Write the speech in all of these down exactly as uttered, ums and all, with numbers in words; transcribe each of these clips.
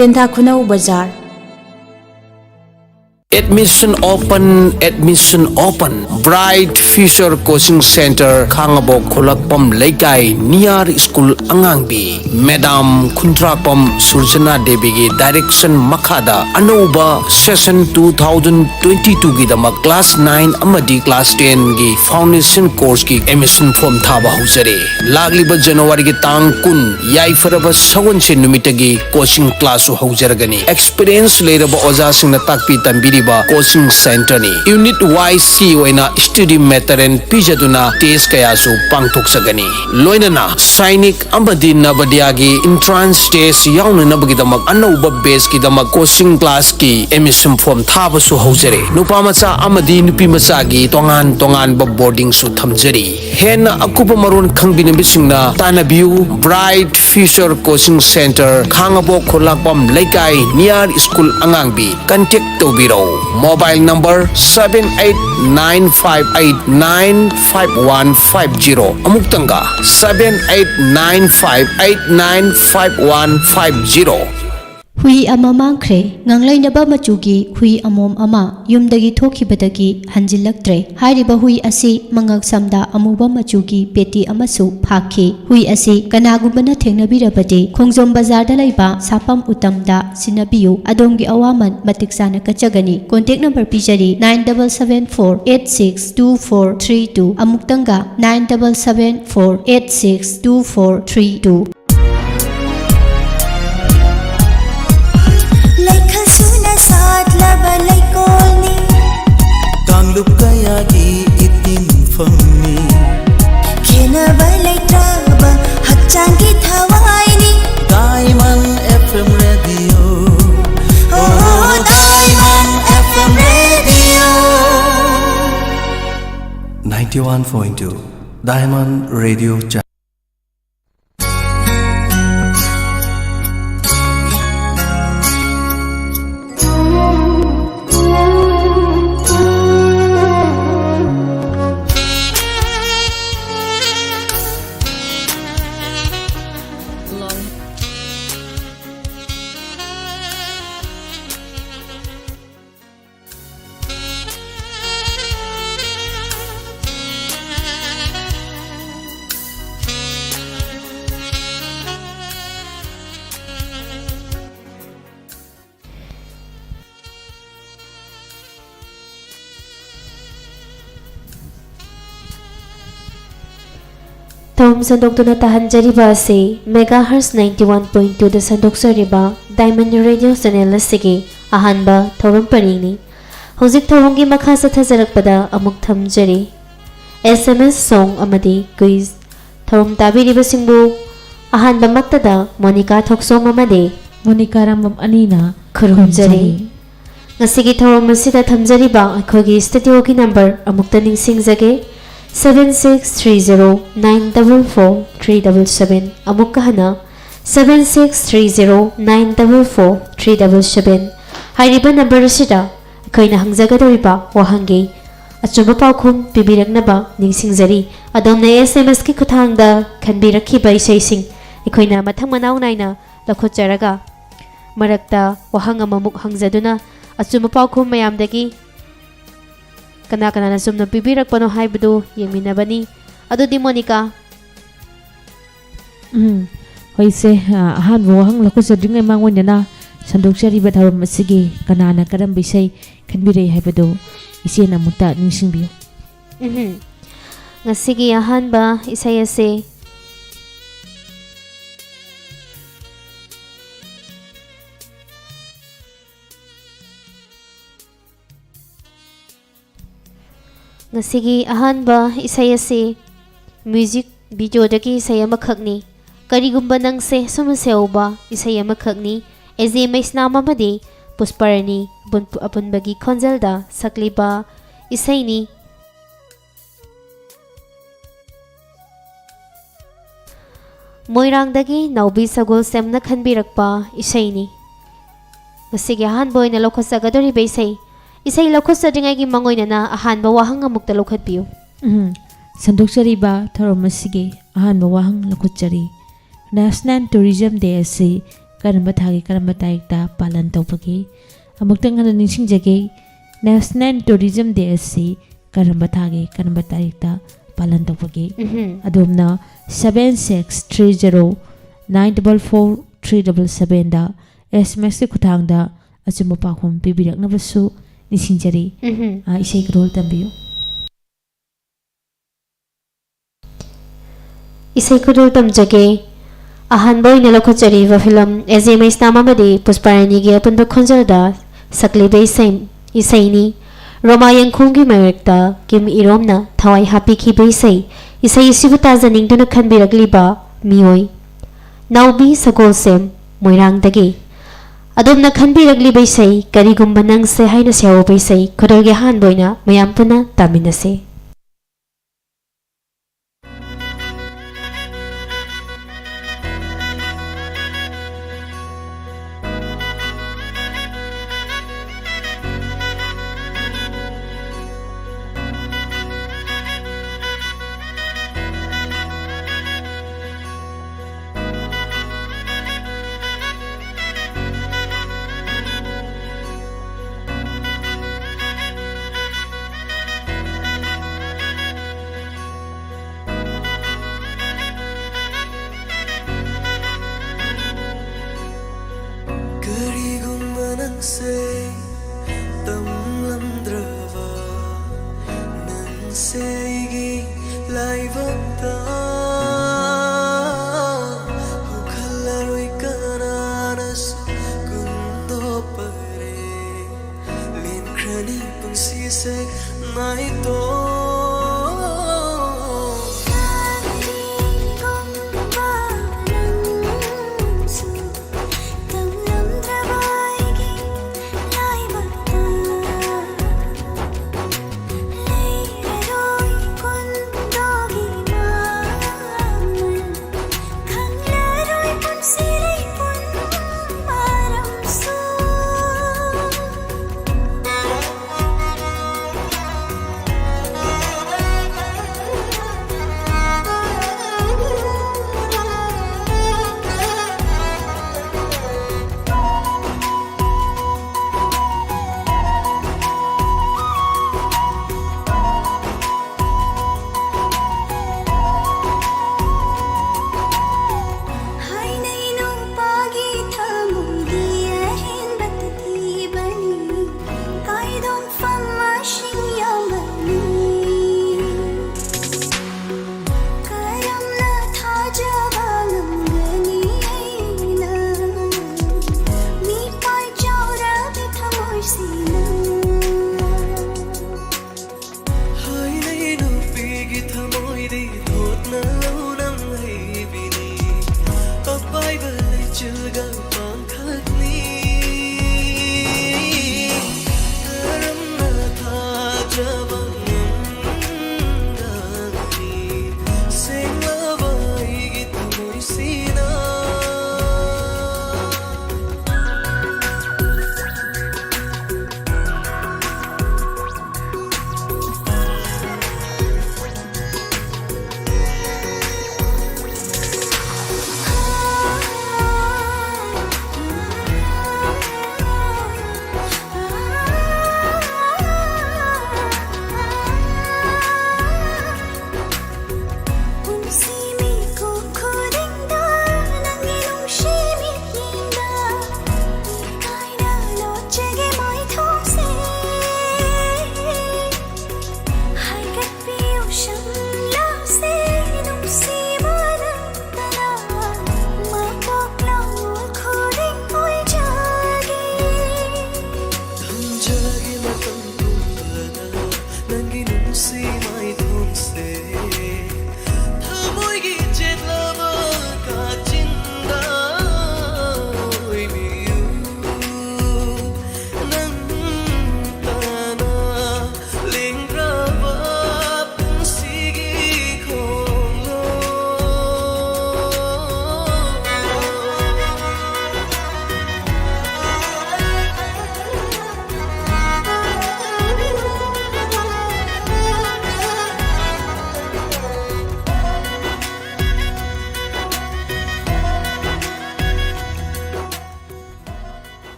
ꯇꯦꯟꯊꯥ ꯈꯨꯅꯧ ꯕꯖꯥꯔ꯫ Admission open, admission open. Bright Future Coaching Center, ꯈꯥꯉꯕꯣꯛ ꯈꯨꯂꯛꯄꯝ ꯂꯩꯀꯥꯏ, near school ꯑꯉꯥꯡꯕꯤ꯫ Madam ꯈꯨꯟꯗ꯭ꯔꯥꯛꯄꯝ ꯁꯨꯔꯖꯅꯥ ꯗꯦꯕꯤꯒꯤ direction ꯃꯈꯥꯗ ꯑꯅꯧꯕ session two thousand twenty two ꯒꯤꯗꯃꯛ class nine ꯑꯃꯗꯤ class ten ꯒꯤ foundation course ꯀꯤ admission form ꯊꯥꯕ ꯍꯧꯖꯔꯦ꯫ ꯂꯥꯛꯂꯤꯕ ꯖꯅꯋꯥꯔꯤꯒꯤ ꯇꯥꯡ ꯀꯨꯟ, ꯌꯥꯏꯐꯔꯕ ꯁꯒꯣꯜꯁꯦꯟ ꯅꯨꯃꯤꯠꯇꯒꯤ coaching class ꯁꯨ ꯍꯧꯖꯔꯒꯅꯤ꯫ Experience ꯂꯩꯔꯕ ꯑꯣꯖꯥꯁꯤꯡꯅ ꯇꯥꯛꯄꯤ ꯇꯝꯕꯤꯔꯤꯕ coaching center ꯅꯤ꯫ Unit wise ꯀꯤ ꯑꯣꯏꯅ study material ꯄꯤꯖꯗꯨꯅ test ꯀꯌꯥꯁꯨ ꯄꯥꯡꯊꯣꯛꯆꯒꯅꯤ꯫ ꯂꯣꯏꯅꯅ ꯁꯥꯏꯅꯤꯛ ꯑꯃꯗꯤ ꯅꯕꯣꯗꯤꯌꯥꯒꯤ entrance test ꯌꯥꯎꯅꯅꯕꯒꯤꯗꯃꯛ ꯑꯅꯧꯕ batch ꯀꯤꯗꯃꯛ coaching class ꯀꯤ admission form ꯊꯥꯕꯁꯨ ꯍꯧꯖꯔꯦ꯫ ꯅꯨꯄꯥ ꯃꯆꯥ ꯑꯃꯗꯤ ꯅꯨꯄꯤ ꯃꯆꯥꯒꯤ ꯇꯣꯉꯥꯟ ꯇꯣꯉꯥꯟꯕ boarding ꯁꯨ ꯊꯝꯖꯔꯤ꯫ ꯍꯦꯟꯅ ꯑꯀꯨꯞꯄ ꯃꯔꯣꯜ ꯈꯪꯕꯤꯅꯕꯁꯤꯡꯅ ꯇꯥꯟꯅꯕꯤꯌꯨ Bright Future Coaching Center, ꯈꯥꯉꯕꯣꯛ ꯈꯨꯂꯥꯛꯄꯝ ꯂꯩꯀꯥꯏ, ꯅꯤꯌꯥꯔ ꯁ꯭ꯀꯨꯜ ꯑꯉꯥꯡꯕꯤ꯫ Contact ꯇꯧꯕꯤꯔꯧ꯫ Mobile number seven eight nine five eight nine five one five zero꯫ ꯑꯃꯨꯛꯇꯪꯒ, seven eight nine five eight nine five one five zero꯫ ꯍꯨꯏ ꯑꯃ ꯃꯥꯡꯈ꯭ꯔꯦ꯫ ꯉꯥꯡꯂꯩꯅꯕ ꯃꯆꯨꯒꯤ ꯍꯨꯏ ꯑꯃꯣꯝ ꯑꯃ ꯌꯨꯝꯗꯒꯤ ꯊꯣꯛꯈꯤꯕꯗꯒꯤ ꯍꯟꯖꯤꯜꯂꯛꯇ꯭ꯔꯦ꯫ ꯍꯥꯏꯔꯤꯕ ꯍꯨꯏ ꯑꯁꯤ ꯃꯉꯛ ꯁꯝꯗ ꯑꯃꯨꯕ ꯃꯆꯨꯒꯤ ꯄꯦꯇꯤ ꯑꯃꯁꯨ ꯐꯥꯛꯈꯤ꯫ ꯍꯨꯏ ꯑꯁꯤ ꯀꯅꯥꯒꯨꯝꯕꯅ ꯊꯦꯡꯅꯕꯤꯔꯕꯗꯤ ꯈꯣꯡꯖꯣꯝ ꯕꯖꯥꯔꯗ ꯂꯩꯕ ꯁꯥꯄꯝ ꯎꯇꯝꯗ ꯁꯤꯟꯅꯕꯤꯌꯨ꯫ ꯑꯗꯣꯝꯒꯤ ꯑꯋꯥꯃꯟ ꯃꯇꯤꯛ ꯆꯥꯅ ꯀꯠꯆꯒꯅꯤ꯫ Contact number ꯄꯤꯖꯔꯤ, nine double seven four eight six two four three two꯫ ꯑꯃꯨꯛꯇꯪꯒ, nine double seven four eight six two four three two꯫ ꯂꯩꯈꯜ ꯁꯨꯅ ꯁꯥꯠꯂꯕ ꯂꯩꯀꯣꯜꯅꯤ꯫ ꯀꯥꯡꯂꯨꯞ ꯀꯌꯥꯒꯤ ꯏꯇꯤꯟꯐꯝꯅꯤ꯫ ꯈꯦꯟꯅꯕ ꯂꯩꯇ꯭ꯔꯕ ꯍꯛꯆꯥꯡꯒꯤ ꯊꯋꯥꯏꯅꯤ꯫ Diamond F M Radio. Oh, Diamond F M Radio. Ninety-one point two Diamond Radio Channel. ꯊꯧꯔꯝ ꯁꯟꯗꯣꯛꯇꯨꯅ ꯇꯥꯍꯟꯖꯔꯤꯕ ꯑꯁꯤ mega ꯍꯔꯁ ninety one point ꯇꯨꯗ ꯁꯟꯗꯣꯛꯆꯔꯤꯕ diamond radio channel ꯑꯁꯤꯒꯤ ꯑꯍꯥꯟꯕ ꯊꯧꯔꯝ ꯄꯔꯤꯡꯅꯤ꯫ ꯍꯧꯖꯤꯛ ꯊꯧꯔꯝꯒꯤ ꯃꯈꯥ ꯆꯠꯊꯖꯔꯛꯄꯗ ꯑꯃꯨꯛ ꯊꯝꯖꯔꯤ ꯑꯦꯁ ꯑꯦꯝ ꯑꯦꯁ ꯁꯣꯡ ꯑꯃꯗꯤ ꯀ꯭ꯋꯤꯖ꯫ ꯊꯧꯔꯝ ꯇꯥꯕꯤꯔꯤꯕꯁꯤꯡꯕꯨ ꯑꯍꯥꯟꯕꯃꯛꯇꯗ ꯃꯣꯅꯤꯀꯥ ꯊꯣꯛꯆꯣꯝ ꯑꯃꯗꯤ ꯃꯣꯅꯤꯀꯥ ꯔꯥꯝꯕꯝ ꯑꯅꯤꯅ ꯈꯨꯔꯨꯝꯖꯔꯤ꯫ ꯈꯨꯔꯨꯝꯖꯔꯤ꯫ ꯉꯁꯤꯒꯤ ꯊꯧꯔꯝ ꯑꯁꯤꯗ ꯊꯝꯖꯔꯤꯕ ꯑꯩꯈꯣꯏꯒꯤ ꯁ꯭ꯇꯨꯗꯤꯑꯣꯒꯤ ꯅꯝꯕꯔ ꯑꯃꯨꯛꯇ ꯅꯤꯡꯁꯤꯡꯖꯒꯦ, seven six three zero nine double four three double seven. ꯑꯃꯨꯛꯀ ꯍꯟꯅ, seven six three zero nine double four three double seven. ꯍꯥꯏꯔꯤꯕ ꯅꯝꯕꯔ ꯑꯁꯤꯗ ꯑꯩꯈꯣꯏꯅ ꯍꯪꯖꯒꯗꯧꯔꯤꯕ ꯋꯥꯍꯪꯒꯤ ꯑꯆꯨꯝꯕ ꯄꯥꯎꯈꯨꯝ ꯄꯤꯕꯤꯔꯛꯅꯕ ꯅꯤꯡꯁꯤꯡꯖꯔꯤ꯫ ꯑꯗꯣꯝꯅ ꯑꯦꯁ ꯑꯦꯝ ꯑꯦꯁꯀꯤ ꯈꯨꯠꯊꯥꯡꯗ ꯈꯟꯕꯤꯔꯛꯈꯤꯕ ꯏꯁꯩꯁꯤꯡ ꯑꯩꯈꯣꯏꯅ ꯃꯊꯪ ꯃꯅꯥꯎ ꯅꯥꯏꯅ ꯂꯧꯈꯠꯆꯔꯒ, ꯃꯔꯛꯇ ꯋꯥꯍꯪ ꯑꯃꯃꯨꯛ ꯍꯪꯖꯗꯨꯅ ꯑꯆꯨꯝꯕ ꯄꯥꯎꯈꯨꯝ ꯃꯌꯥꯝꯗꯒꯤ ꯀꯅꯥ ꯀꯅꯥꯅ ꯆꯨꯝꯅ ꯄꯤꯕꯤꯔꯛꯄꯅꯣ ꯍꯥꯏꯕꯗꯨ ꯌꯦꯡꯃꯤꯟꯅꯕꯅꯤ꯫ ꯑꯗꯨꯗꯤ ꯃꯣꯅꯤꯀꯥ, ꯎꯝ, ꯍꯣꯏ ꯏꯆꯦ, ꯑ, ꯑꯍꯥꯟꯕ ꯋꯥꯍꯪ ꯂꯧꯈꯠꯆꯗ꯭ꯔꯤꯉꯩ ꯃꯥꯡꯑꯣꯏꯅꯅ ꯁꯟꯗꯣꯛꯆꯔꯤꯕ ꯊꯧꯔꯝ ꯑꯁꯤꯒꯤ ꯀꯅꯥꯅ ꯀꯔꯝꯕ ꯏꯁꯩ ꯈꯟꯕꯤꯔꯛꯏ ꯍꯥꯏꯕꯗꯨ ꯏꯆꯦꯅ ꯑꯃꯨꯛꯇ ꯅꯤꯡꯁꯤꯡꯕꯤꯌꯨ꯫ ꯎꯝꯍꯨꯝ꯫ ꯉꯁꯤꯒꯤ ꯑꯍꯥꯟꯕ ꯏꯁꯩ ꯑꯁꯤ ꯉꯁꯤꯒꯤ ꯑꯍꯥꯟꯕ ꯏꯁꯩ ꯑꯁꯤ ꯃ꯭ꯌꯨꯖꯤꯛ ꯚꯤꯗꯤꯑꯣꯗꯒꯤ ꯏꯁꯩ ꯑꯃꯈꯛꯅꯤ꯫ ꯀꯔꯤꯒꯨꯝꯕ ꯅꯪꯁꯦ ꯁꯨꯝ ꯁꯦꯎꯕ ꯏꯁꯩ ꯑꯃꯈꯛꯅꯤ꯫ ꯑꯦ ꯖꯦ ꯃꯩꯁꯅꯥꯝ ꯑꯃꯗꯤ ꯄꯨꯁꯄꯔꯅꯤ ꯑꯄꯨꯟ-, ꯑꯄꯨꯟꯕꯒꯤ ꯈꯣꯟꯖꯦꯜꯗ ꯁꯛꯂꯤꯕ ꯏꯁꯩꯅꯤ꯫ ꯃꯣꯏꯔꯥꯡꯗꯒꯤ ꯅꯥꯎꯕꯤ ꯁꯒꯣꯜꯁꯦꯝꯅ ꯈꯟꯕꯤꯔꯛꯄ ꯏꯁꯩꯅꯤ꯫ ꯉꯁꯤꯒꯤ ꯑꯍꯥꯟꯕ ꯑꯣꯏꯅ ꯂꯧꯈꯠꯆꯒꯗꯧꯔꯤꯕ ꯏꯁꯩ, ꯏꯁꯩ ꯂꯧꯈꯠꯆꯗ꯭ꯔꯤꯉꯩꯒꯤ ꯃꯥꯡꯑꯣꯏꯅꯅ ꯑꯍꯥꯟꯕ ꯋꯥꯍꯪ ꯑꯃꯨꯛꯇ ꯂꯧꯈꯠꯄꯤꯌꯨ꯫ ꯎꯝ, ꯁꯟꯗꯣꯛꯆꯔꯤꯕ ꯊꯧꯔꯝ ꯑꯁꯤꯒꯤ ꯑꯍꯥꯟꯕ ꯋꯥꯍꯪ ꯂꯧꯈꯠꯆꯔꯤ꯫ National Tourism Day ꯑꯁꯤ ꯀꯔꯝꯕ ꯊꯥꯒꯤ ꯀꯔꯝꯕ ꯇꯥꯔꯤꯛꯇ ꯄꯥꯂꯟ ꯇꯧꯕꯒꯦ? ꯑꯃꯨꯛꯇꯪ ꯍꯟꯅ ꯅꯤꯡꯁꯤꯡꯖꯒꯦ, National Tourism Day ꯑꯁꯤ ꯀꯔꯝꯕ ꯊꯥꯒꯤ ꯀꯔꯝꯕ ꯇꯥꯔꯤꯛꯇ ꯄꯥꯂꯟ ꯇꯧꯕꯒꯦ? ꯎꯝꯍꯨꯝ꯫ ꯑꯗꯣꯝꯅ seven six three zero nine double four three double ꯁꯚꯦꯟꯗ ꯑꯦꯁ ꯑꯦꯝ ꯑꯦꯁꯀꯤ ꯈꯨꯠꯊꯥꯡꯗ ꯑꯆꯨꯝꯕ ꯄꯥꯎꯈꯨꯝ ꯄꯤꯕꯤꯔꯛꯅꯕꯁꯨ ꯅꯤꯡꯁꯤꯡꯖꯔꯤ꯫ ꯎꯝꯍꯨꯝ꯫ ꯑ, ꯏꯁꯩ ꯈꯨꯗꯣꯜ ꯇꯝꯕꯤꯌꯨ꯫ ꯏꯁꯩ ꯈꯨꯗꯣꯜ ꯇꯝꯖꯒꯦ꯫ ꯑꯍꯥꯟꯕ ꯑꯣꯏꯅ ꯂꯧꯈꯠꯆꯔꯤꯕ ꯐꯤꯂꯝ ꯑꯦꯖꯦ ꯃꯩꯁꯅꯥꯝ ꯑꯃꯗꯤ ꯄꯨꯁꯄꯥꯔꯥꯅꯤꯒꯤ ꯑꯄꯨꯟꯕ ꯈꯣꯟꯖꯦꯜꯗ ꯁꯛꯂꯤꯕ ꯏꯁꯩ, ꯏꯁꯩꯅꯤ꯫ ꯔꯣꯃꯥ ꯌꯦꯡꯈꯣꯡꯒꯤ ꯃꯥꯌꯣꯛꯇ ꯀꯤꯝ ꯏꯔꯣꯝꯅ ꯊꯋꯥꯏ ꯍꯥꯞꯄꯤꯈꯤꯕ ꯏꯁꯩ, ꯏꯁꯩ ꯑꯁꯤꯕꯨ ꯇꯥꯖꯅꯤꯡꯗꯨꯅ ꯈꯟꯕꯤꯔꯛꯂꯤꯕ ꯃꯤꯑꯣꯏ ꯅꯥꯎꯕꯤ ꯁꯒꯣꯜꯁꯦꯝ, ꯃꯣꯏꯔꯥꯡꯗꯒꯤ꯫ ꯑꯗꯣꯝꯅ ꯈꯟꯕꯤꯔꯛꯂꯤꯕ ꯏꯁꯩ "ꯀꯔꯤꯒꯨꯝꯕ ꯅꯪꯁꯦ" ꯍꯥꯏꯅ ꯁꯩꯍꯧꯕ ꯏꯁꯩ ꯈꯨꯗꯣꯜꯒꯤ ꯑꯍꯥꯟꯕ ꯑꯣꯏꯅ ꯃꯌꯥꯝ ꯄꯨꯟꯅ ꯇꯥꯃꯤꯟꯅꯁꯤ꯫ ꯀꯔꯤꯒꯨꯝꯕ ꯅꯪꯁꯦ ꯇꯝꯂꯝꯗ꯭ꯔꯕ, ꯅꯪꯁꯦ ꯑꯩꯒꯤ ꯂꯥꯏꯕꯛꯇ ꯍꯧꯈꯠꯂꯔꯣꯏ ꯀꯅꯥꯅꯁꯨ ꯀꯨꯟꯗꯣꯛꯄꯔꯦ꯫ ꯂꯦꯟꯈ꯭ꯔꯅꯤ ꯄꯨꯟꯁꯤꯁꯦ ꯅꯥꯏꯇꯣꯝ꯫ ꯀꯔꯤꯒꯨꯝꯕ ꯅꯪꯁꯨ ꯇꯝꯂꯝꯗ꯭ꯔꯕ ꯑꯩꯒꯤ ꯂꯥꯏꯕꯛꯇ ꯂꯩꯔꯔꯣꯏ ꯀꯨꯟꯗꯣꯒꯤ ꯃꯃꯜ, ꯈꯪꯂꯔꯣꯏ ꯄꯨꯟꯁꯤ ꯂꯩꯄꯨꯟ ꯃꯔꯝꯁꯨ꯫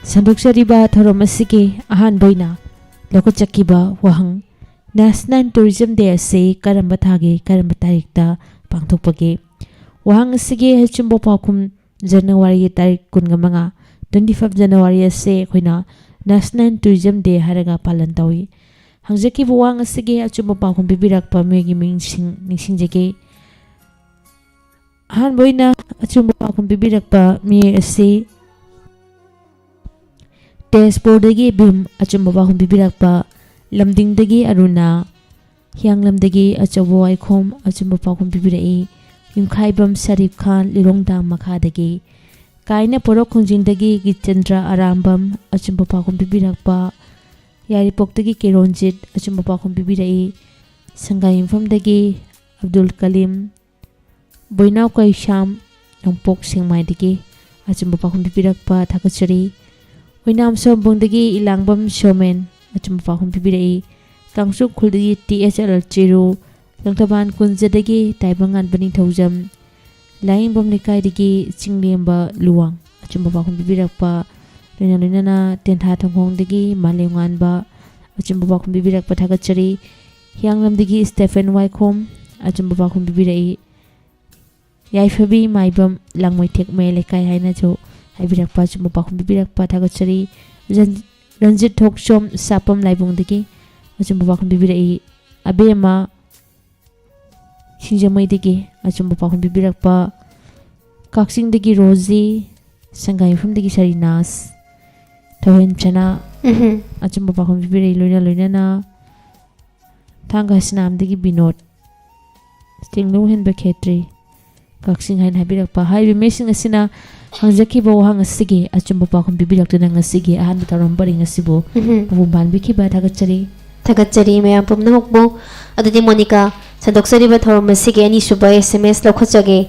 ꯁꯟꯗꯣꯛꯆꯔꯤꯕ ꯊꯧꯔꯝ ꯑꯁꯤꯒꯤ ꯑꯍꯥꯟꯕ ꯑꯣꯏꯅ ꯂꯧꯈꯠꯆꯈꯤꯕ ꯋꯥꯍꯪ, National Tourism Day ꯑꯁꯤ ꯀꯔꯝꯕ ꯊꯥꯒꯤ ꯀꯔꯝꯕ ꯇꯥꯔꯤꯛꯇ ꯄꯥꯡꯊꯣꯛꯄꯒꯦ? ꯋꯥꯍꯪ ꯑꯁꯤꯒꯤ ꯑꯆꯨꯝꯕ ꯄꯥꯎꯈꯨꯝ, ꯖꯅꯋꯥꯔꯤꯒꯤ ꯇꯥꯔꯤꯛ ꯀꯨꯟꯒ ꯃꯉꯥ, twenty five January ꯑꯁꯤ ꯑꯩꯈꯣꯏꯅ National Tourism Day ꯍꯥꯏꯔꯒ ꯄꯥꯂꯟ ꯇꯧꯏ꯫ ꯍꯪꯖꯈꯤꯕ ꯋꯥꯍꯪ ꯑꯁꯤꯒꯤ ꯑꯆꯨꯝꯕ ꯄꯥꯎꯈꯨꯝ ꯄꯤꯕꯤꯔꯛꯄ ꯃꯤꯑꯣꯏꯒꯤ ꯃꯤꯡꯁꯤꯡ ꯅꯤꯡꯁꯤꯡꯖꯒꯦ꯫ ꯑꯍꯥꯟꯕ ꯑꯣꯏꯅ ꯑꯆꯨꯝꯕ ꯄꯥꯎꯈꯨꯝ ꯄꯤꯕꯤꯔꯛꯄ ꯃꯤꯑꯣꯏ ꯑꯁꯤ ꯇꯦꯖꯄꯨꯔꯗꯒꯤ ꯚꯤꯝ, ꯑꯆꯨꯝꯕ ꯄꯥꯎꯈꯨꯝ ꯄꯤꯕꯤꯔꯛꯄ, ꯂꯝꯗꯤꯡꯗꯒꯤ ꯑꯔꯨꯅꯥ, ꯍꯤꯌꯥꯡꯂꯝꯗꯒꯤ ꯑꯆꯧꯕ ꯋꯥꯏꯈꯣꯝ, ꯑꯆꯨꯝꯕ ꯄꯥꯎꯈꯨꯝ ꯄꯤꯕꯤꯔꯛꯏ꯫ ꯌꯨꯝꯈꯥꯏꯕꯝ ꯁꯔꯤꯐ ꯈꯥꯟ, ꯂꯤꯂꯣꯡ ꯗꯥꯝ ꯃꯈꯥꯗꯒꯤ꯫ ꯀꯥꯏꯅ ꯄꯣꯔꯣꯛ ꯈꯣꯡꯖꯤꯡꯗꯒꯤ ꯒꯤꯇꯦꯟꯗ꯭ꯔ ꯑꯔꯥꯝꯕꯝ, ꯑꯆꯨꯝꯕ ꯄꯥꯎꯈꯨꯝ ꯄꯤꯕꯤꯔꯛꯄ꯫ ꯌꯥꯏꯔꯤꯄꯣꯛꯇꯒꯤ ꯀꯦꯔꯣꯟꯖꯤꯠ, ꯑꯆꯨꯝꯕ ꯄꯥꯎꯈꯨꯝ ꯄꯤꯕꯤꯔꯛꯏ꯫ ꯁꯪꯒꯥꯏ ꯌꯨꯝꯐꯝꯗꯒꯤ ꯑꯕꯗꯨꯜ ꯀꯂꯤꯝ꯫ ꯕꯣꯏꯅꯥꯎ ꯀꯩꯁꯥꯝ, ꯅꯣꯡꯄꯣꯛ ꯁꯦꯛꯃꯥꯏꯗꯒꯤ ꯑꯆꯨꯝꯕ ꯄꯥꯎꯈꯨꯝ ꯄꯤꯕꯤꯔꯛꯄ ꯊꯥꯒꯠꯆꯔꯤ꯫ ꯑꯣꯏꯅꯥꯝ ꯁꯣꯝꯕꯨꯡꯗꯒꯤ ꯏꯂꯥꯡꯕꯝ ꯁꯣꯃꯦꯟ, ꯑꯆꯨꯝꯕ ꯄꯥꯎꯈꯨꯝ ꯄꯤꯕꯤꯔꯛꯏ꯫ ꯀꯥꯡꯆꯨꯞ ꯎꯈ꯭ꯔꯨꯜꯗꯒꯤ ꯇꯤ ꯑꯦꯁ ꯑꯦꯜ ꯆꯤꯔꯨ, ꯂꯪꯊꯕꯥꯜ ꯀꯨꯟꯖꯗꯒꯤ ꯇꯥꯏꯕꯪꯉꯥꯟꯕ ꯅꯤꯡꯊꯧꯖꯝ, ꯂꯥꯏꯌꯦꯡꯕꯝ ꯂꯩꯀꯥꯏꯗꯒꯤ ꯆꯤꯡꯂꯦꯝꯕ ꯂꯨꯋꯥꯡ, ꯑꯆꯨꯝꯕ ꯄꯥꯎꯈꯨꯝ ꯄꯤꯕꯤꯔꯛꯄ, ꯂꯣꯏꯅ ꯂꯣꯏꯅꯅ ꯇꯦꯟꯊꯥ ꯊꯣꯡꯈꯣꯡꯗꯒꯤ ꯃꯥꯂꯦꯝꯉꯥꯟꯕ, ꯑꯆꯨꯝꯕ ꯄꯥꯎꯈꯨꯝ ꯄꯤꯕꯤꯔꯛꯄ ꯊꯥꯒꯠꯆꯔꯤ꯫ ꯍꯤꯌꯥꯡꯂꯝꯗꯒꯤ ꯁ꯭ꯇꯦꯐꯦꯟ ꯋꯥꯏꯈꯣꯝ, ꯑꯆꯨꯝꯕ ꯄꯥꯎꯈꯨꯝ ꯄꯤꯕꯤꯔꯛꯏ꯫ ꯌꯥꯏꯐꯕꯤ ꯃꯥꯏꯕꯝ, ꯂꯥꯡꯃꯩꯊꯦꯛ ꯃꯌꯥꯏ ꯂꯩꯀꯥꯏ ꯍꯥꯏꯅꯁꯨ ꯍꯥꯏꯕꯤꯔꯛꯄ, ꯑꯆꯨꯝꯕ ꯄꯥꯎꯈꯨꯝ ꯄꯤꯕꯤꯔꯛꯄ ꯊꯥꯒꯠꯆꯔꯤ꯫ ꯔꯟ-, ꯔꯟꯖꯤꯠ ꯊꯣꯛꯆꯣꯝ, ꯁꯥꯄꯝ ꯂꯥꯏꯕꯨꯡꯗꯒꯤ ꯑꯆꯨꯝꯕ ꯄꯥꯎꯈꯨꯝ ꯄꯤꯕꯤꯔꯛꯏ꯫ ꯑꯕꯦꯝꯃ, ꯁꯤꯡꯖꯃꯩꯗꯒꯤ ꯑꯆꯨꯝꯕ ꯄꯥꯎꯈꯨꯝ ꯄꯤꯕꯤꯔꯛꯄ꯫ ꯀꯛꯆꯤꯡꯗꯒꯤ ꯔꯣꯖꯤ, ꯁꯪꯒꯥꯏꯌꯨꯝꯐꯝꯗꯒꯤ ꯁꯔꯤꯅꯥꯁ, ꯊꯣꯏꯍꯦꯟ ꯁꯅꯥ, ꯎꯝꯍꯨꯝ꯫ ꯑꯆꯨꯝꯕ ꯄꯥꯎꯈꯨꯝ ꯄꯤꯕꯤꯔꯛꯏ꯫ ꯂꯣꯏꯅ ꯂꯣꯏꯅꯅ ꯊꯥꯡꯒ ꯍꯁꯤꯅꯥꯝꯗꯒꯤ ꯕꯤꯅꯣꯗ, ꯇꯦꯡꯅꯧ ꯍꯦꯟꯕ ꯈꯦꯇ꯭ꯔꯤ, ꯀꯛꯆꯤꯡ ꯍꯥꯏꯅ ꯍꯥꯏꯕꯤꯔꯛꯄ꯫ ꯍꯥꯏꯔꯤꯕ ꯃꯤꯁꯤꯡ ꯑꯁꯤꯅ ꯍꯪꯖꯈꯤꯕ ꯋꯥꯍꯪ ꯑꯁꯤꯒꯤ ꯑꯆꯨꯝꯕ ꯄꯥꯎꯈꯨꯝ ꯄꯤꯕꯤꯔꯛꯇꯨꯅ ꯉꯁꯤꯒꯤ ꯑꯍꯥꯟꯕ ꯊꯧꯔꯝ ꯄꯔꯤꯡ ꯑꯁꯤꯕꯨ ꯎꯝꯍꯨꯝ꯫ ꯃꯄꯨꯡ ꯐꯥꯍꯟꯕꯤꯈꯤꯕ ꯊꯥꯒꯠꯆꯔꯤ꯫ ꯊꯥꯒꯠꯆꯔꯤ ꯃꯌꯥꯝ ꯄꯨꯝꯅꯃꯛꯄꯨ꯫ ꯑꯗꯨꯗꯤ ꯃꯣꯅꯤꯀꯥ, ꯁꯟꯗꯣꯛꯆꯔꯤꯕ ꯊꯧꯔꯝ ꯑꯁꯤꯒꯤ ꯑꯅꯤꯁꯨꯕ S M S ꯂꯧꯈꯠꯆꯒꯦ꯫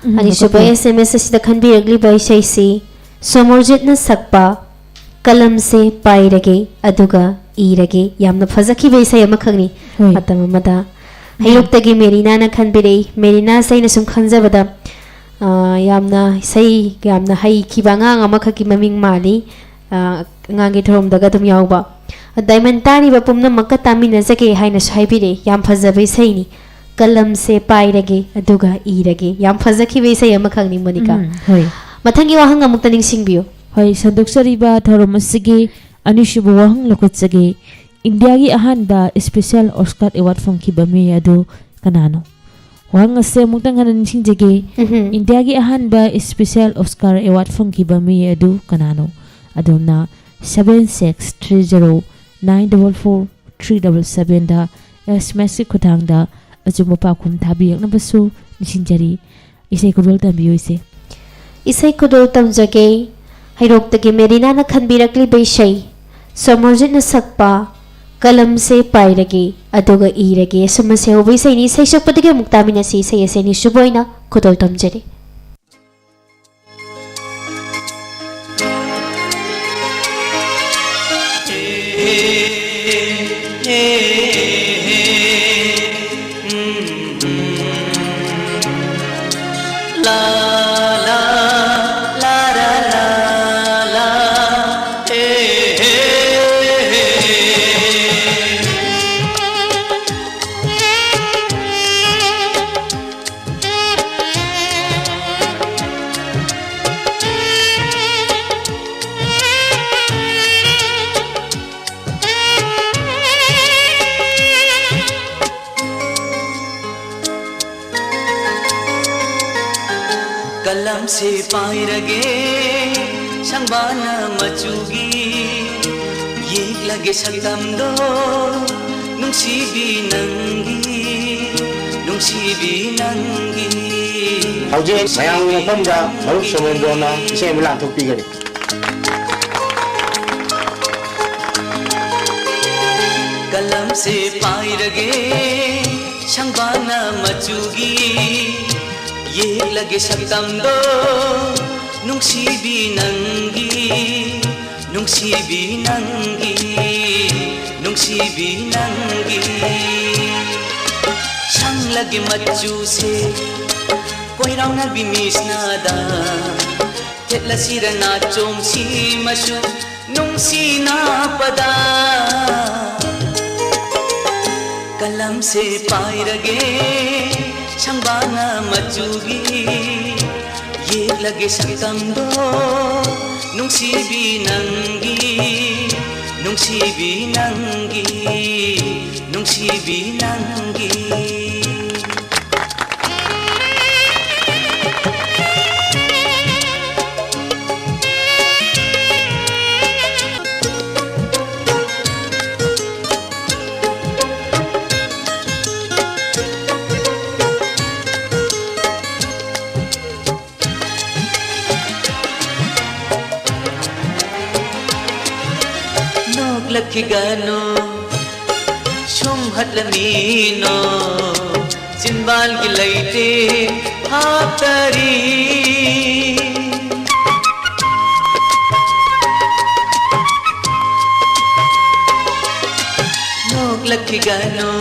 ꯎꯝ, ꯑꯅꯤꯁꯨꯕ ꯂꯧꯈꯠꯄꯤꯌꯨ꯫ S M S ꯑꯁꯤꯗ ꯈꯟꯕꯤꯔꯛꯂꯤꯕ ꯏꯁꯩꯁꯤ ꯁꯣꯃꯣꯔꯖꯤꯠꯅ ꯁꯛꯄ ꯀꯂꯝꯁꯦ ꯄꯥꯏꯔꯒꯦ ꯑꯗꯨꯒ ꯏꯔꯒꯦ꯫ ꯌꯥꯝꯅ ꯐꯖꯈꯤꯕ ꯏꯁꯩ ꯑꯃꯈꯛꯅꯤ꯫ ꯍꯣꯏ꯫ ꯃꯇꯝ ꯑꯃꯗ ꯎꯝ꯫ ꯍꯩꯔꯣꯛꯇꯒꯤ ꯃꯦꯔꯤꯅꯥꯅ ꯈꯟꯕꯤꯔꯛꯏ꯫ ꯃꯦꯔꯤꯅꯥꯁꯦ ꯑꯩꯅ ꯁꯨꯝ ꯈꯟꯖꯕꯗ ꯑꯥ, ꯌꯥꯝꯅ ꯏꯁꯩ ꯌꯥꯝꯅ ꯍꯩꯈꯤꯕ ꯑꯉꯥꯡ ꯑꯃꯈꯛꯀꯤ ꯃꯃꯤꯡ ꯃꯥꯜꯂꯤ꯫ ꯑꯥ, ꯑꯉꯥꯡꯒꯤ ꯊꯧꯔꯝꯗꯒ ꯑꯗꯨꯝ ꯌꯥꯎꯕ꯫ ꯗꯥꯏꯃꯟ ꯇꯥꯔꯤꯕ ꯄꯨꯝꯅꯃꯛꯀ ꯇꯥꯃꯤꯟꯅꯖꯒꯦ ꯍꯥꯏꯅꯁꯨ ꯍꯥꯏꯕꯤꯔꯛꯏ꯫ ꯌꯥꯝ ꯐꯖꯕ ꯏꯁꯩꯅꯤ꯫ ꯀꯂꯝꯁꯦ ꯄꯥꯏꯔꯒꯦ, ꯑꯗꯨꯒ ꯏꯔꯒꯦ꯫ ꯌꯥꯝ ꯐꯖꯈꯤꯕ ꯏꯁꯩ ꯑꯃꯈꯛꯅꯤ, ꯃꯣꯅꯤꯀꯥ꯫ ꯎꯝ, ꯍꯣꯏ꯫ ꯃꯊꯪꯒꯤ ꯋꯥꯍꯪ ꯑꯃꯨꯛꯇ ꯅꯤꯡꯁꯤꯡꯕꯤꯌꯨ꯫ ꯍꯣꯏ, ꯁꯟꯗꯣꯛꯆꯔꯤꯕ ꯊꯧꯔꯝ ꯑꯁꯤꯒꯤ ꯑꯅꯤꯁꯨꯕ ꯋꯥꯍꯪ ꯂꯧꯈꯠꯆꯒꯦ꯫ ꯏꯟꯗꯤꯌꯥꯒꯤ ꯑꯍꯥꯟꯕ Special Oscar Award ꯐꯪꯈꯤꯕ ꯃꯤꯑꯣꯏ ꯑꯗꯨ ꯀꯅꯥꯅꯣ? ꯋꯥꯍꯪ ꯑꯁꯦ ꯑꯃꯨꯛꯇꯪ ꯍꯟꯅ ꯅꯤꯡꯁꯤꯡꯖꯒꯦ꯫ ꯎꯝꯍꯨꯝ꯫ ꯏꯟꯗꯤꯌꯥꯒꯤ ꯑꯍꯥꯟꯕ Special Oscar Award ꯐꯪꯈꯤꯕ ꯃꯤꯑꯣꯏ ꯑꯗꯨ ꯀꯅꯥꯅꯣ? ꯑꯗꯣꯝꯅ seven six three zero nine double four three double sevenꯗ SMSꯀꯤ ꯈꯨꯠꯊꯥꯡꯗ ꯑꯆꯨꯝꯕ ꯄꯥꯎꯈꯨꯝ ꯊꯥꯕꯤꯔꯛꯅꯕꯁꯨ ꯅꯤꯡꯁꯤꯡꯖꯔꯤ꯫ ꯏꯁꯩ ꯈꯨꯗꯣꯜ ꯇꯝꯕꯤꯌꯨ, ꯏꯆꯦ꯫ ꯏꯁꯩ ꯈꯨꯗꯣꯜ ꯇꯝꯖꯒꯦ꯫ ꯍꯩꯔꯣꯛꯇꯒꯤ ꯃꯦꯔꯤꯅꯥꯅ ꯈꯟꯕꯤꯔꯛꯂꯤꯕ ꯏꯁꯩ, ꯁꯣꯃꯣꯔꯖꯤꯠꯅ ꯁꯛꯄ ꯀꯂꯝꯁꯦ ꯄꯥꯏꯔꯒꯦ, ꯑꯗꯨꯒ ꯏꯔꯒꯦ꯫ ꯑꯁꯨꯝꯅ ꯁꯩꯍꯧꯕ ꯏꯁꯩꯅꯤ꯫ ꯏꯁꯩ ꯁꯛꯄꯗꯒꯤ ꯑꯃꯨꯛ ꯇꯥꯃꯤꯟꯅꯁꯤ꯫ ꯏꯁꯩ ꯑꯁꯦ ꯑꯅꯤꯁꯨꯕ ꯑꯣꯏꯅ ꯈꯨꯗꯣꯜ ꯇꯝꯖꯔꯤ꯫ ꯀꯂꯝꯁꯦ ꯄꯥꯏꯔꯒꯦ, ꯁꯪꯕꯥꯅ ꯃꯆꯨꯒꯤ, ꯌꯦꯛꯂꯒꯦ ꯁꯛꯇꯝꯗꯣ, ꯅꯨꯡꯁꯤꯕꯤ ꯅꯪꯒꯤ, ꯅꯨꯡꯁꯤꯕꯤ ꯅꯪꯒꯤ꯫ ꯍꯧꯖꯤꯛ ꯃꯌꯥꯝꯒꯤ ꯃꯐꯝꯗ ꯃꯔꯨꯞ ꯁꯣꯃꯦꯟꯗ꯭ꯔꯣꯅ ꯏꯁꯩ ꯑꯃ ꯂꯥꯟꯊꯣꯛꯄꯤꯒꯅꯤ꯫ ꯀꯂꯝꯁꯦ ꯄꯥꯏꯔꯒꯦ, ꯁꯪꯕꯥꯅ ꯃꯆꯨꯒꯤ, ꯌꯦꯛꯂꯒꯦ ꯁꯛꯇꯝꯗꯣ, ꯅꯨꯡꯁꯤꯕꯤ ꯅꯪꯒꯤ, ꯅꯨꯡꯁꯤꯕꯤ ꯅꯪꯒꯤ, ꯅꯨꯡꯁꯤꯕꯤ ꯅꯪꯒꯤ꯫ ꯁꯪꯂꯒꯦ ꯃꯆꯨꯁꯦ, ꯃꯤꯔꯥꯎꯅꯕꯤ ꯃꯤꯁꯅꯥꯗ ꯊꯦꯠꯂꯁꯤꯔ ꯅꯥꯆꯣꯝꯁꯤ ꯃꯆꯨ ꯅꯨꯡꯁꯤꯅꯕꯗ꯫ ꯀꯂꯝꯁꯦ ꯄꯥꯏꯔꯒꯦ ꯁꯪꯕꯥꯅ ꯃꯆꯨꯒꯤ, ꯌꯦꯛꯂꯒꯦ ꯁꯛꯇꯝꯗꯣ ꯅꯨꯡꯁꯤꯕꯤ ꯅꯪꯒꯤ, ꯅꯨꯡꯁꯤꯕꯤ ꯅꯪꯒꯤ, ꯅꯨꯡꯁꯤꯕꯤ ꯅꯪꯒꯤ꯫ ꯅꯣꯛꯂꯛꯈꯤꯒꯅꯨ, ꯁꯨꯝ ꯍꯠꯂꯝꯃꯤꯅꯣ, ꯆꯤꯟꯕꯥꯜꯒꯤ ꯂꯩꯇꯦ ꯍꯥꯞꯇꯔꯤ꯫ ꯅꯣꯛꯂꯛꯈꯤꯒꯅꯨ,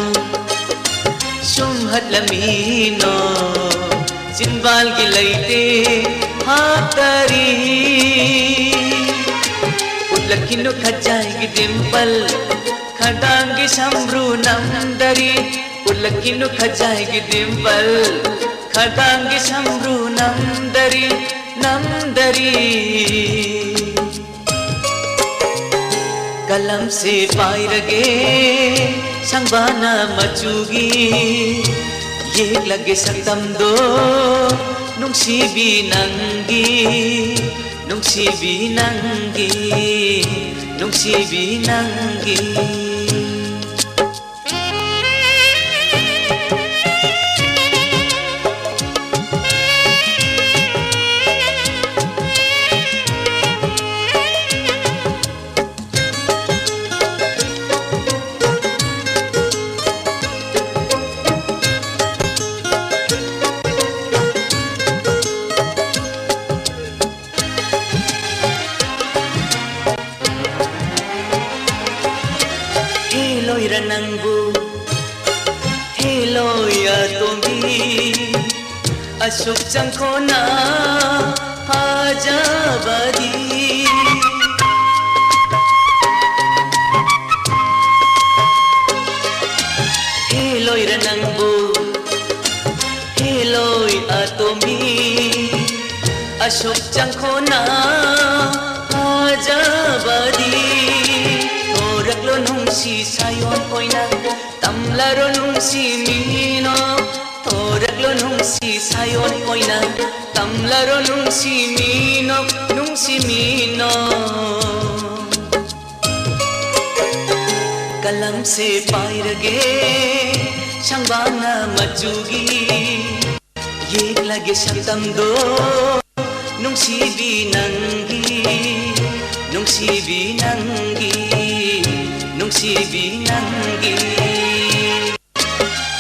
ꯁꯨꯝ ꯍꯠꯂꯝꯃꯤꯅꯣ, ꯆꯤꯟꯕꯥꯜꯒꯤ ꯂꯩꯇꯦ ꯍꯥꯞꯇꯔꯤ꯫ ꯎꯠꯂꯛꯈꯤꯅꯨ ꯈꯖꯥꯏꯒꯤ ꯗꯤꯝꯄꯜ, ꯈꯗꯥꯡꯒꯤ ꯁꯝꯕ꯭ꯔꯨ ꯅꯝꯗꯔꯤ꯫ ꯎꯠꯂꯛꯈꯤꯅꯨ ꯈꯖꯥꯏꯒꯤ ꯗꯤꯝꯄꯜ, ꯈꯗꯥꯡꯒꯤ ꯁꯝꯕ꯭ꯔꯨ ꯅꯝꯗꯔꯤ, ꯅꯝꯗꯔꯤ꯫ ꯀꯂꯝꯁꯦ ꯄꯥꯏꯔꯒꯦ ꯁꯪꯕꯥꯅ ꯃꯆꯨꯒꯤ, ꯌꯦꯛꯂꯒꯦ ꯁꯛꯇꯝꯗꯣ ꯅꯨꯡꯁꯤꯕꯤ ꯅꯪꯒꯤ, ꯅꯨꯡꯁꯤꯕꯤ ꯅꯪꯒꯤ, ꯅꯨꯡꯁꯤꯕꯤ ꯅꯪꯒꯤ꯫ ꯍꯦ ꯂꯣꯏꯔ ꯅꯪꯕꯨ, ꯍꯦ ꯂꯣꯏ ꯑꯇꯣꯝꯕꯤ, ꯑꯁꯨꯛ ꯆꯪꯈꯣꯅ ꯐꯖꯕꯗꯤ꯫ ꯍꯦ ꯂꯣꯏꯔ ꯅꯪꯕꯨ, ꯍꯦ ꯂꯣꯏ ꯑꯇꯣꯝꯕꯤ, ꯑꯁꯨꯛ ꯆꯪꯈꯣꯅ ꯐꯖꯕꯗꯤ꯫ ꯊꯣꯔꯛꯂꯣ ꯅꯨꯡꯁꯤ ꯁꯥꯌꯣꯟ ꯑꯣꯏꯅ, ꯇꯝꯂꯔꯣ ꯅꯨꯡꯁꯤ ꯃꯤꯅꯣ꯫ ꯊꯣꯔꯛꯂꯣ ꯅꯨꯡꯁꯤ ꯁꯥꯌꯣꯟ ꯑꯣꯏꯅ, ꯇꯝꯂꯔꯣ ꯅꯨꯡꯁꯤ ꯃꯤꯅꯣ, ꯅꯨꯡꯁꯤ ꯃꯤꯅꯣ꯫ ꯀꯂꯝꯁꯦ ꯄꯥꯏꯔꯒꯦ ꯁꯪꯕꯥꯅ ꯃꯆꯨꯒꯤ, ꯌꯦꯛꯂꯒꯦ ꯁꯛꯇꯝꯗꯣ ꯅꯨꯡꯁꯤꯕꯤ ꯅꯪꯒꯤ, ꯅꯨꯡꯁꯤꯕꯤ ꯅꯪꯒꯤ, ꯅꯨꯡꯁꯤꯕꯤ ꯅꯪꯒꯤ꯫